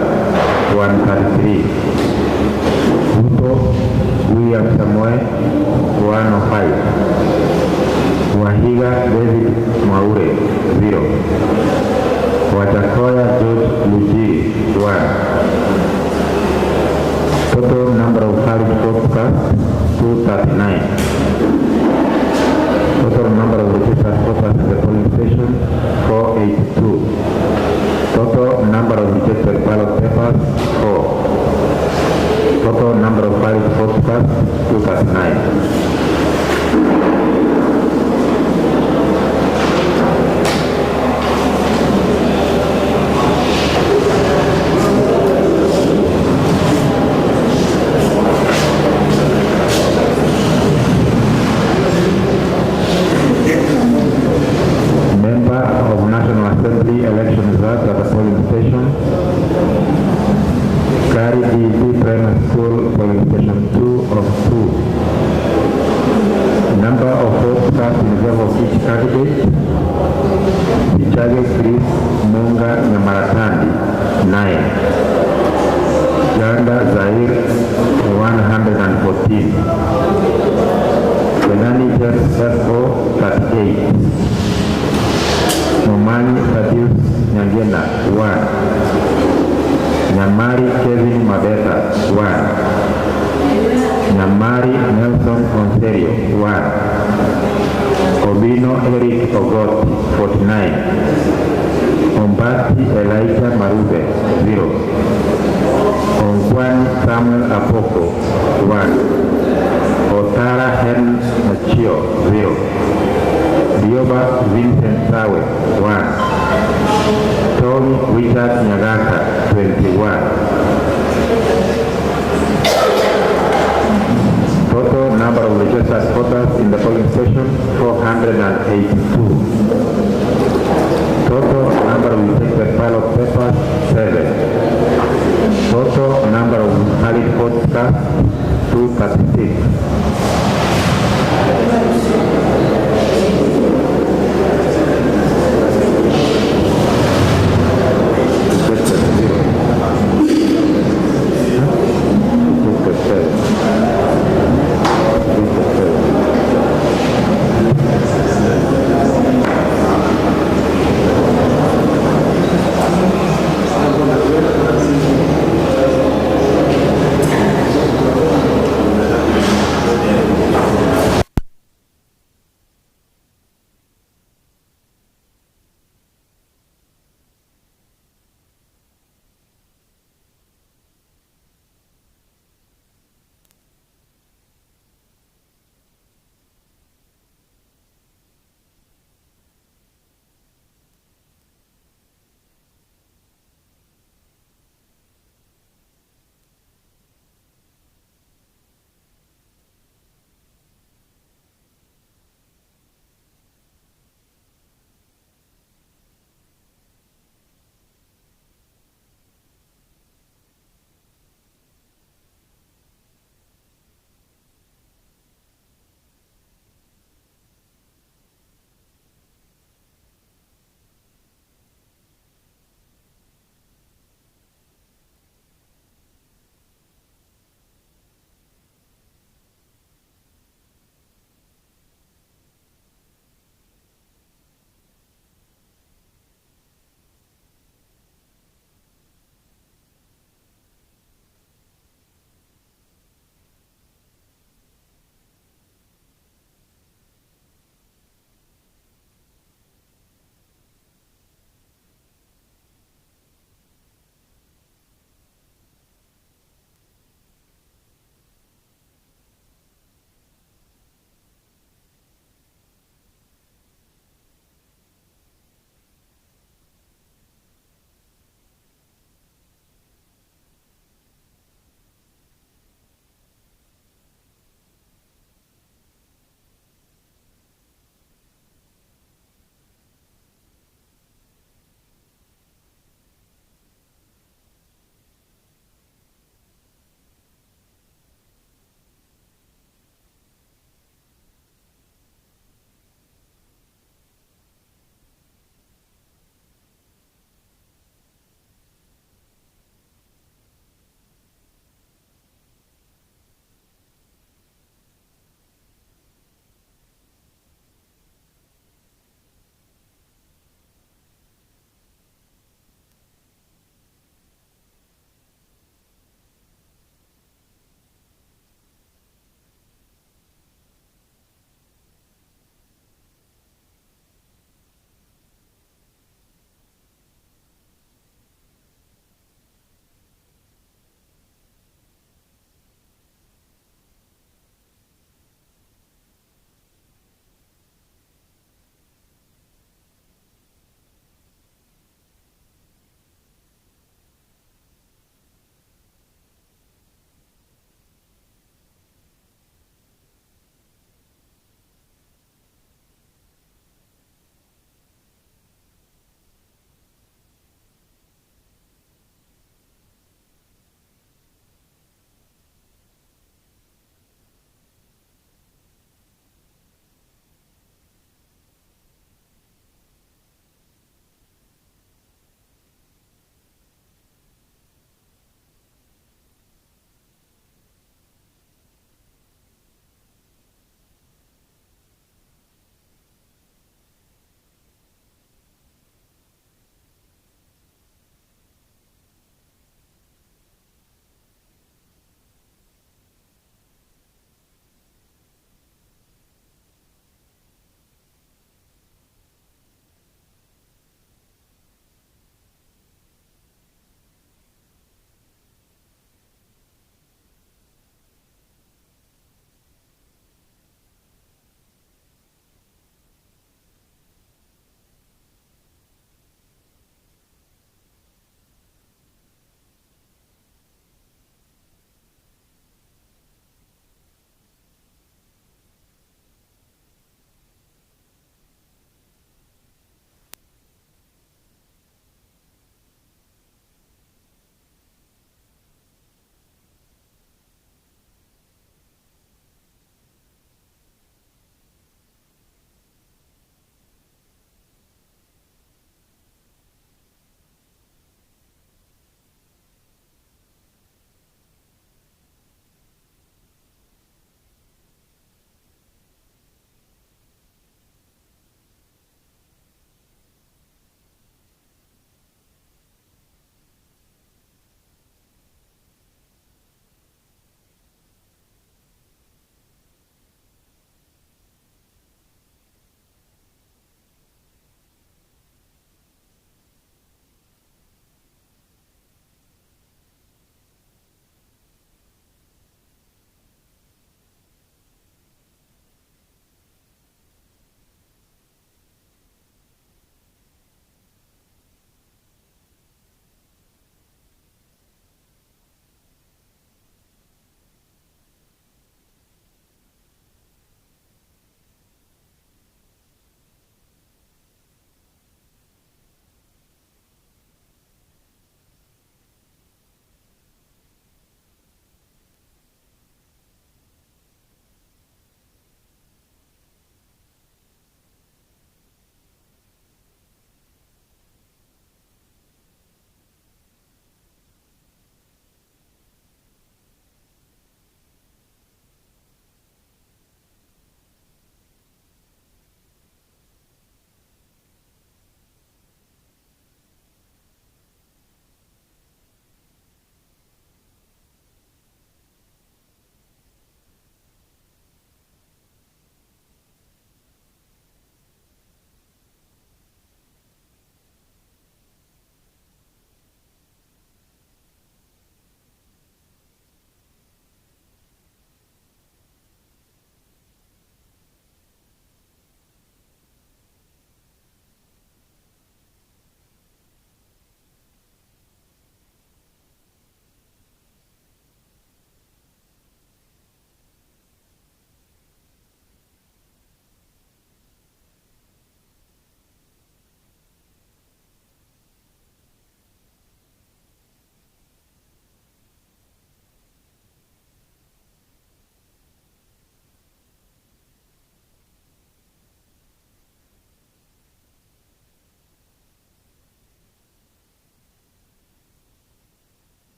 133, Ruto William Samoei 105, Wahiga David Mwaure 0, Wajackoyah George Lujiri 1. Total number of valid votes cast 239. Total number of registered voters in the polling station 482. Total number of rejected ballot papers 4. Total number of valid votes cast 239. Member of National Assembly election results at the polling station. Kari DP Primary School polling station 2 of 2. Number of votes cast in favor of each candidate. Bichage Chris Munga Nyamaratandi, 9. Janda Zair, 114. Kenani James F.O., 38. Momanyi Thaddeus Nyangena, 1. Nyamari Kevin Mabeta, 1. Nyamari Nelson Onserio, 1. Obino Eric Ogoti, 49. Ombati Elijah Marube, 0. Ongwani Samuel Apoko, 1. Otara Hen Machio, 0. Dioba Vincent Sawe, 1. Tony Richard Nyagaka, 21. Total number of registered voters in the polling station, 482. Total number of rejected ballot papers, 7. Total number of valid votes cast, 236. Rejected, 0.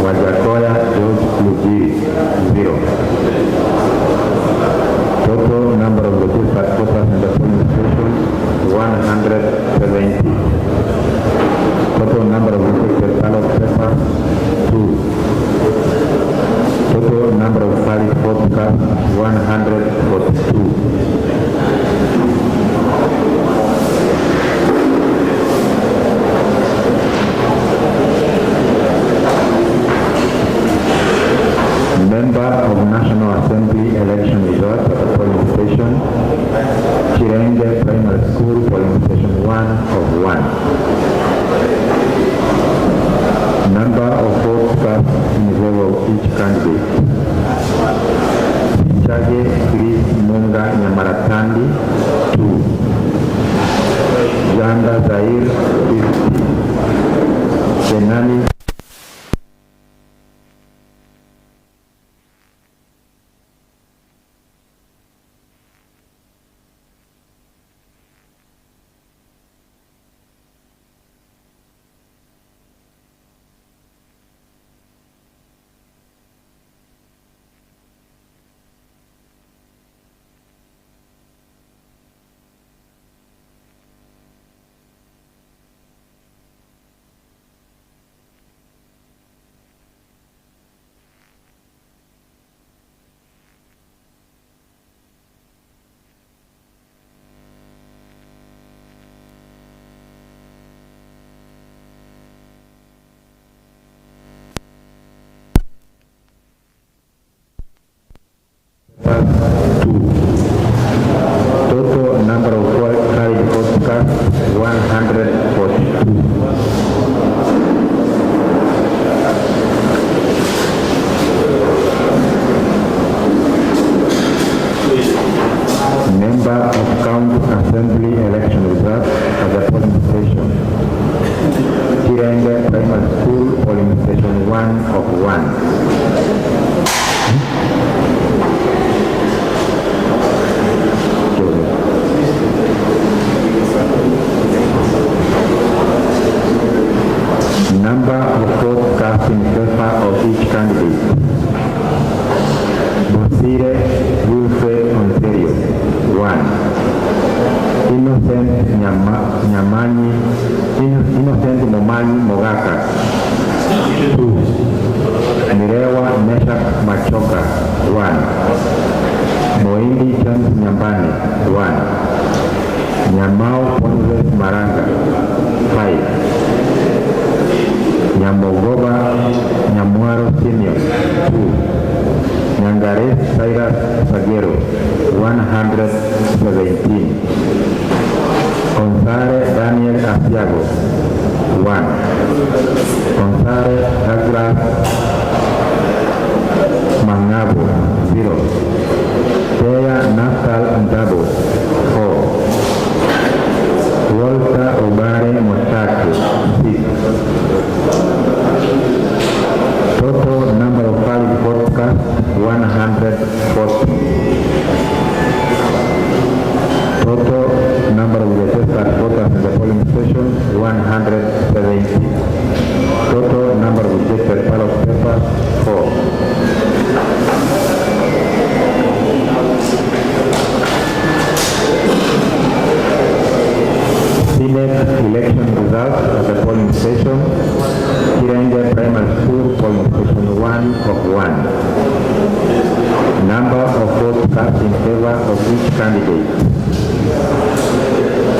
Wajackoyah George Lugiri, 0. Total number of registered voters in the polling station, 170. Total number of rejected ballot papers, 2. Total number of valid vote cast, 142. Member of National Assembly election results at the polling station, Chirenge Primary School, polling station 1 of 1. Number of votes cast in favor of each candidate. Chage Chris Munga Nyamaratandi, 2. Janda Zair, 50. Kenani 2. Total number of valid votes cast, 142. Member of County Assembly election results at the polling station. Chirenge Primary School, polling station 1 of 1. Joseph. Number of votes cast in favor of each candidate. Bosire Wilfred Onserio, 1. Innocent Nyamanyi, Innocent Momanyi Mogaka, 2. Mirewa Meshak Machoka, 1. Moindi James Nyambane, 1. Nyamao Ponzes Maranga, 5. Nyamogoba Nyamwaro Simeon, 2. Nyangare Cyrus Sagero, 117. Onsare Daniel Asiago, 1. Onsare Douglas Mangabo, 0. Teya Nathal Ndabo, 4. Walter Obare Motake, 6. Total number of valid votes cast, 140. Total number of registered voters in the polling station, 170. Total number of rejected ballot papers, 4. Senate election results at the polling station, Kirenge Primary School, polling station 1 of 1. Number of votes cast in favor of each candidate.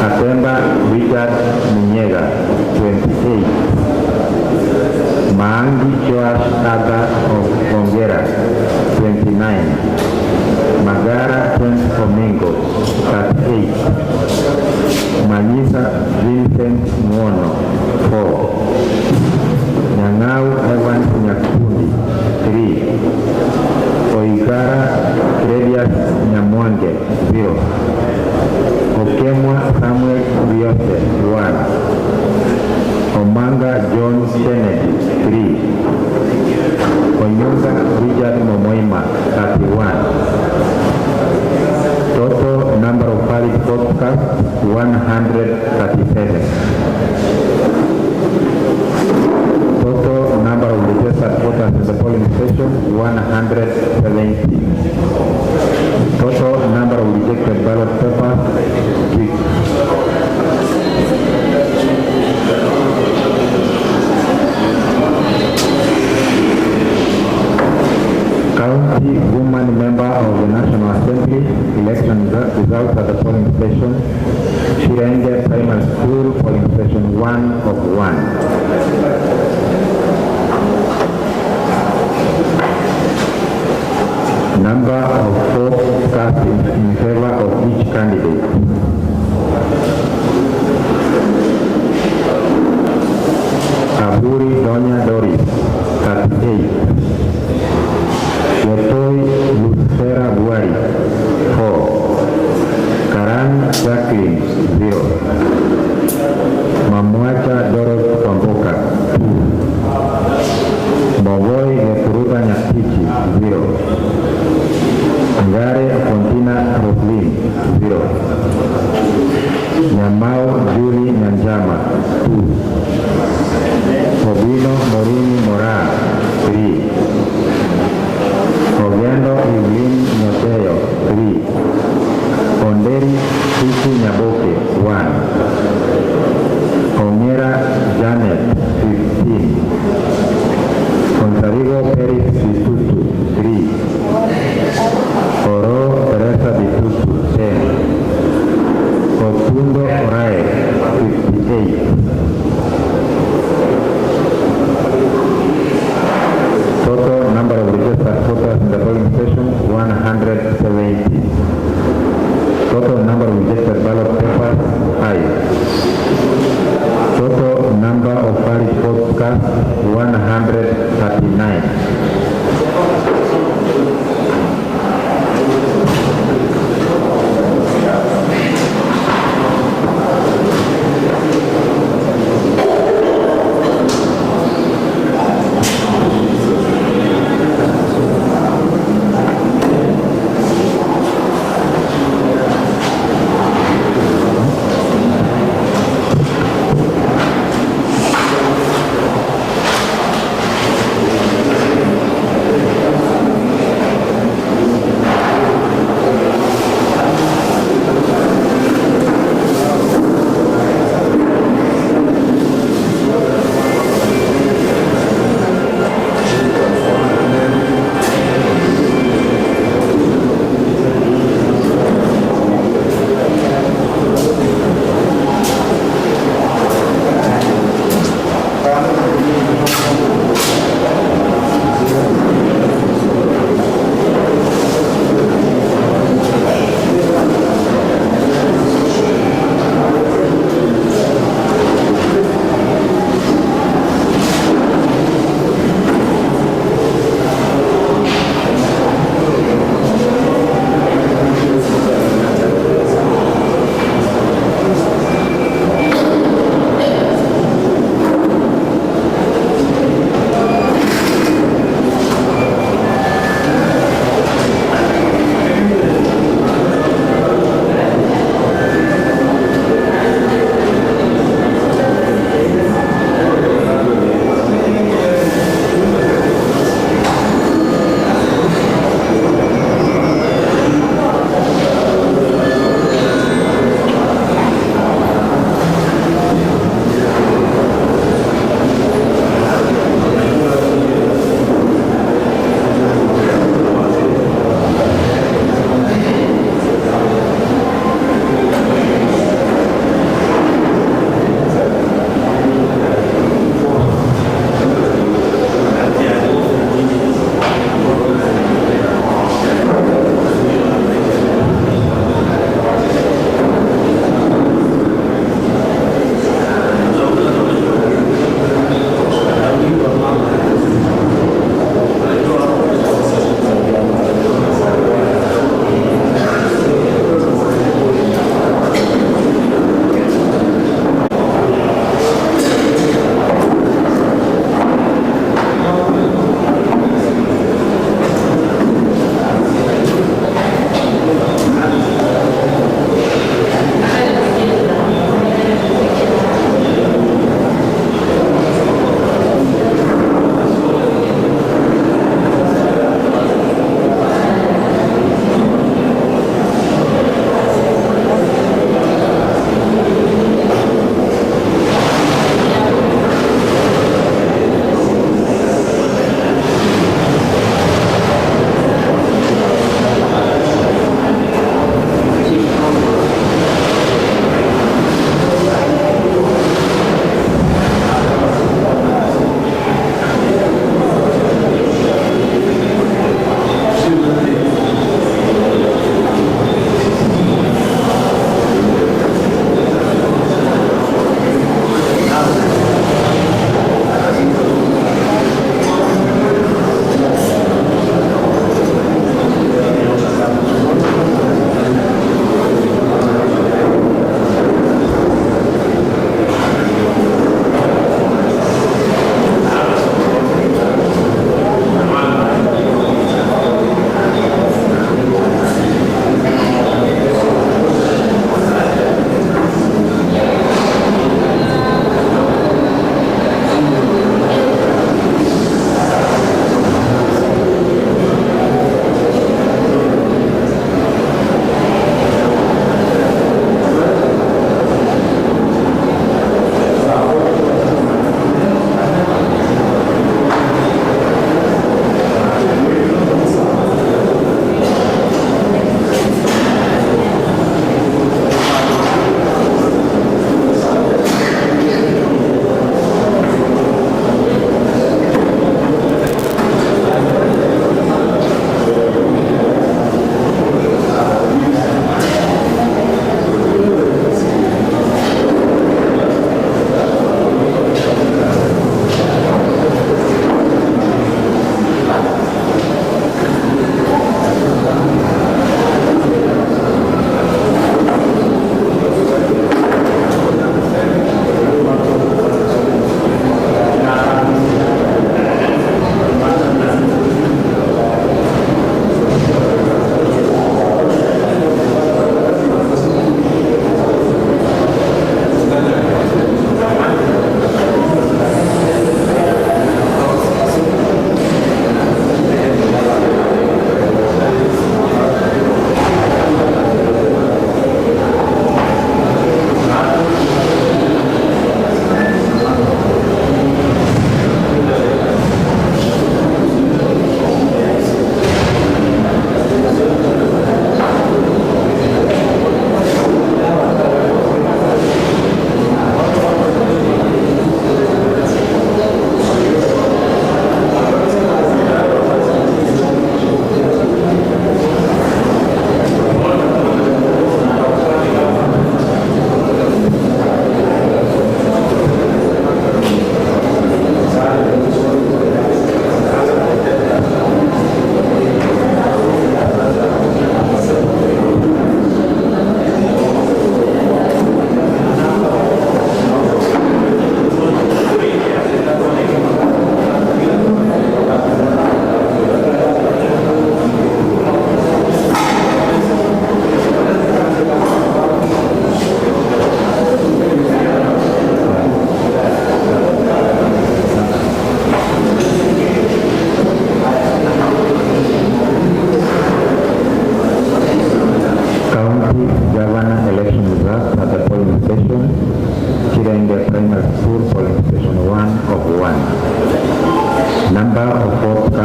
Atemba Richard Munyega, 28. Maangi Joash Aga of Ongera, 29. Magara James Omengo, 38. Manyisa Vincent Mwono, 4. Nyang'au Evans Nyakundi, 3. Oigara Claudius Nyamwange, 0. Okemwa Samuel Riose, 1. Omanga John Kennedy, 3. Onyonga Richard Momoima, 31. Total number of valid votes cast, 137. Total number of registered station, 170. Total number of rejected ballot papers, 6. County woman member of the National Assembly, election results at the polling station, Chirenge Primary School, polling station 1 of 1. Number of votes cast in favor of each candidate. Aburi Doña Doris, 38. Yotoi Lucera Buari, 4. Karan Jacqueline, 0. Mamwacha Dorothy Kwamboka, 2.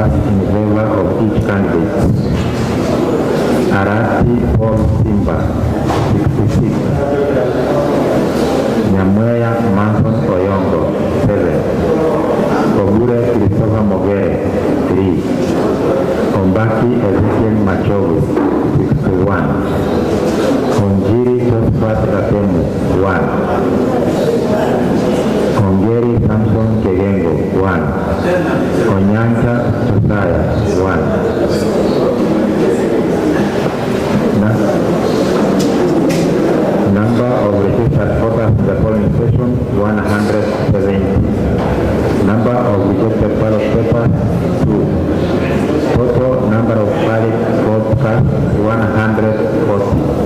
cast in favor of each candidate. Arati Paul Simba, 66. Nyamweya Manson Oyongo, 7. Obure Christopher Mogere, 3. Ombaki Ezekiel Machogu, 61. Onjiri Josephat Ratemu, 1. Ongeri Samson Kegengo, 1. Onyancha Josiah, 1. Na- Number of registered voters in the polling station, 170. Number of rejected ballot papers, 2. Total number of valid votes cast, 140.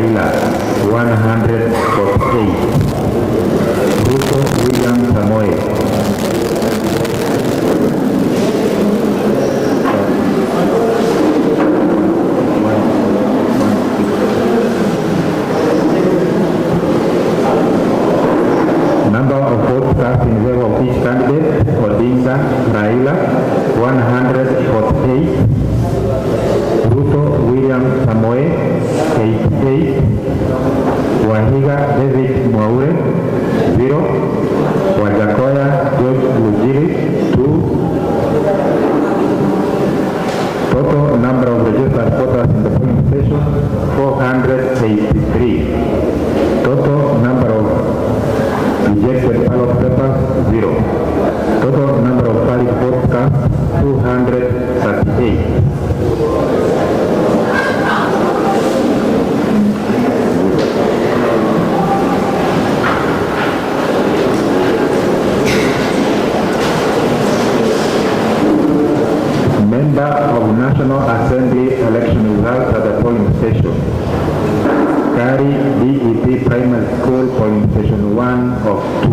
Raila 148. Ruto William Samoei. Number of votes cast in favor of each candidate, Odinga Raila 148, Ruto William Samoei 88, Wahiga David Mwaure 0, Wajackoyah George Lujiri 2. Total number of registered voters in the polling station 483. Total number of rejected ballot papers 0. Total number of valid votes cast 238. Member of National Assembly election results at the polling station. Kari DEP Primary School polling station 1 of 2.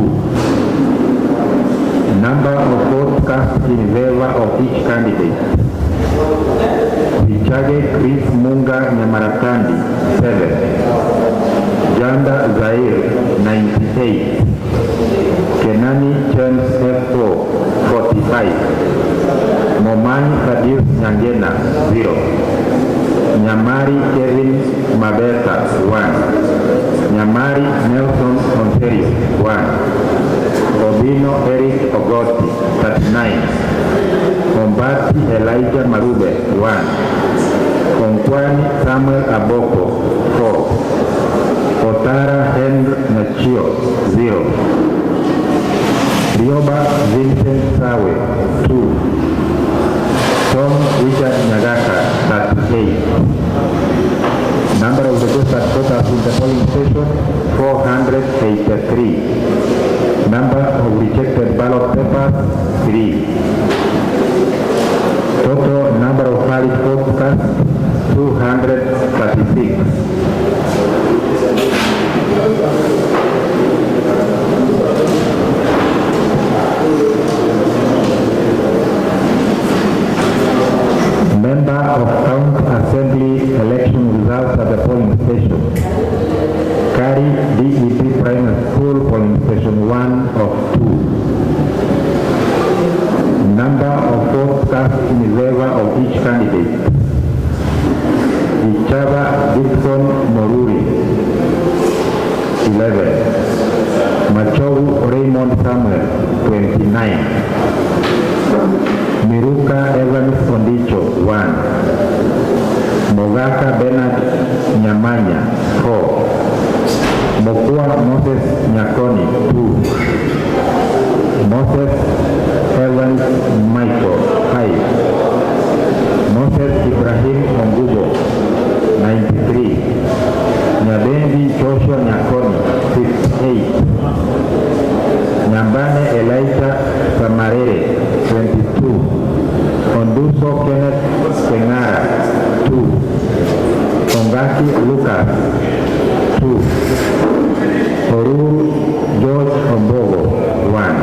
Number of votes cast in favor of each candidate. Bichage Chris Munga Nyamarakandi, 7. Janda Zair, 98. Kenani James F4, 45. Momani Thaddeus Nyangena, 0. Nyamari Kevin Mabeta, 1. Nyamari Nelson Ontario, 1. Robino Eric Ogoti, 39. Ombati Elijah Marube, 1. Konkwani Samuel Aboko, 4. Otara Henry Nachio, 0. Rioba Vincent Sawe, 2. Tom Richard Nyagaka, 38. Number of registered voters in the polling station, 483. Number of rejected ballot papers, 3. Total number of valid votes cast, 236. Member of County Assembly election results at the polling station. Kari DEP Primary School, polling station 1 of 2. Number of votes cast in favor of each candidate. Ichaba Dixon Moruri, 11. Machogu Raymond Samuel, 29. Miruka Evans Ondicho, 1. Mogaka Bernard Nyamanya, 4. Mokua Moses Nyakoni, 2. Moses Evans Michael, 5. Moses Ibrahim Ongubo, 93. Nyabendi Joshua Nyakoni, 58. Nyambane Elijah Samarere, 22. Onduso Kenneth Kengara, 2. Ongaki Lucas, 2. Oruru George Ombogo, 1.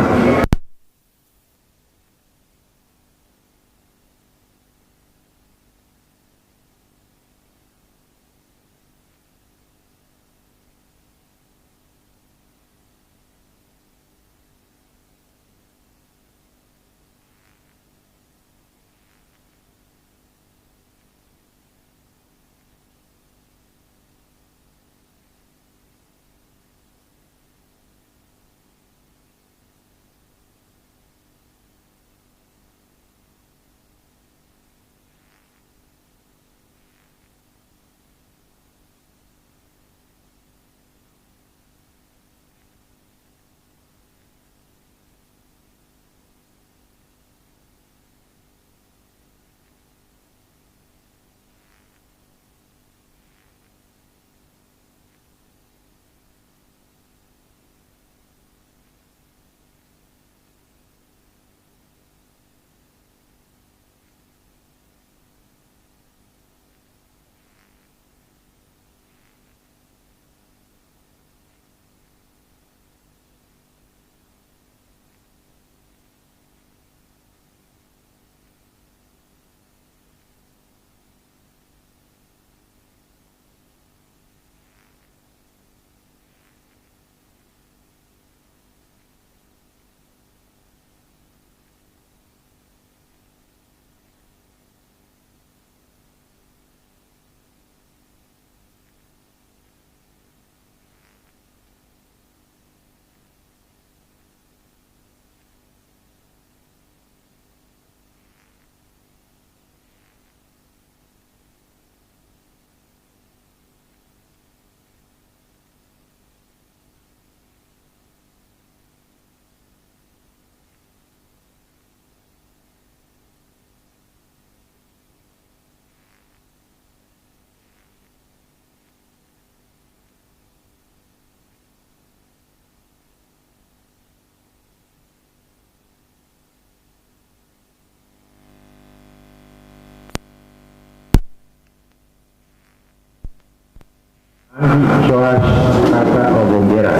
Joash Carter Ogongera,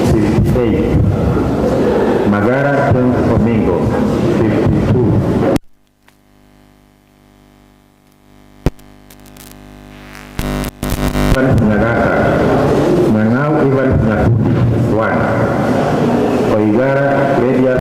58. Magara James Omingo, 52. Evans Nyagaka, Nyang'au Evans Nyakundi, 1.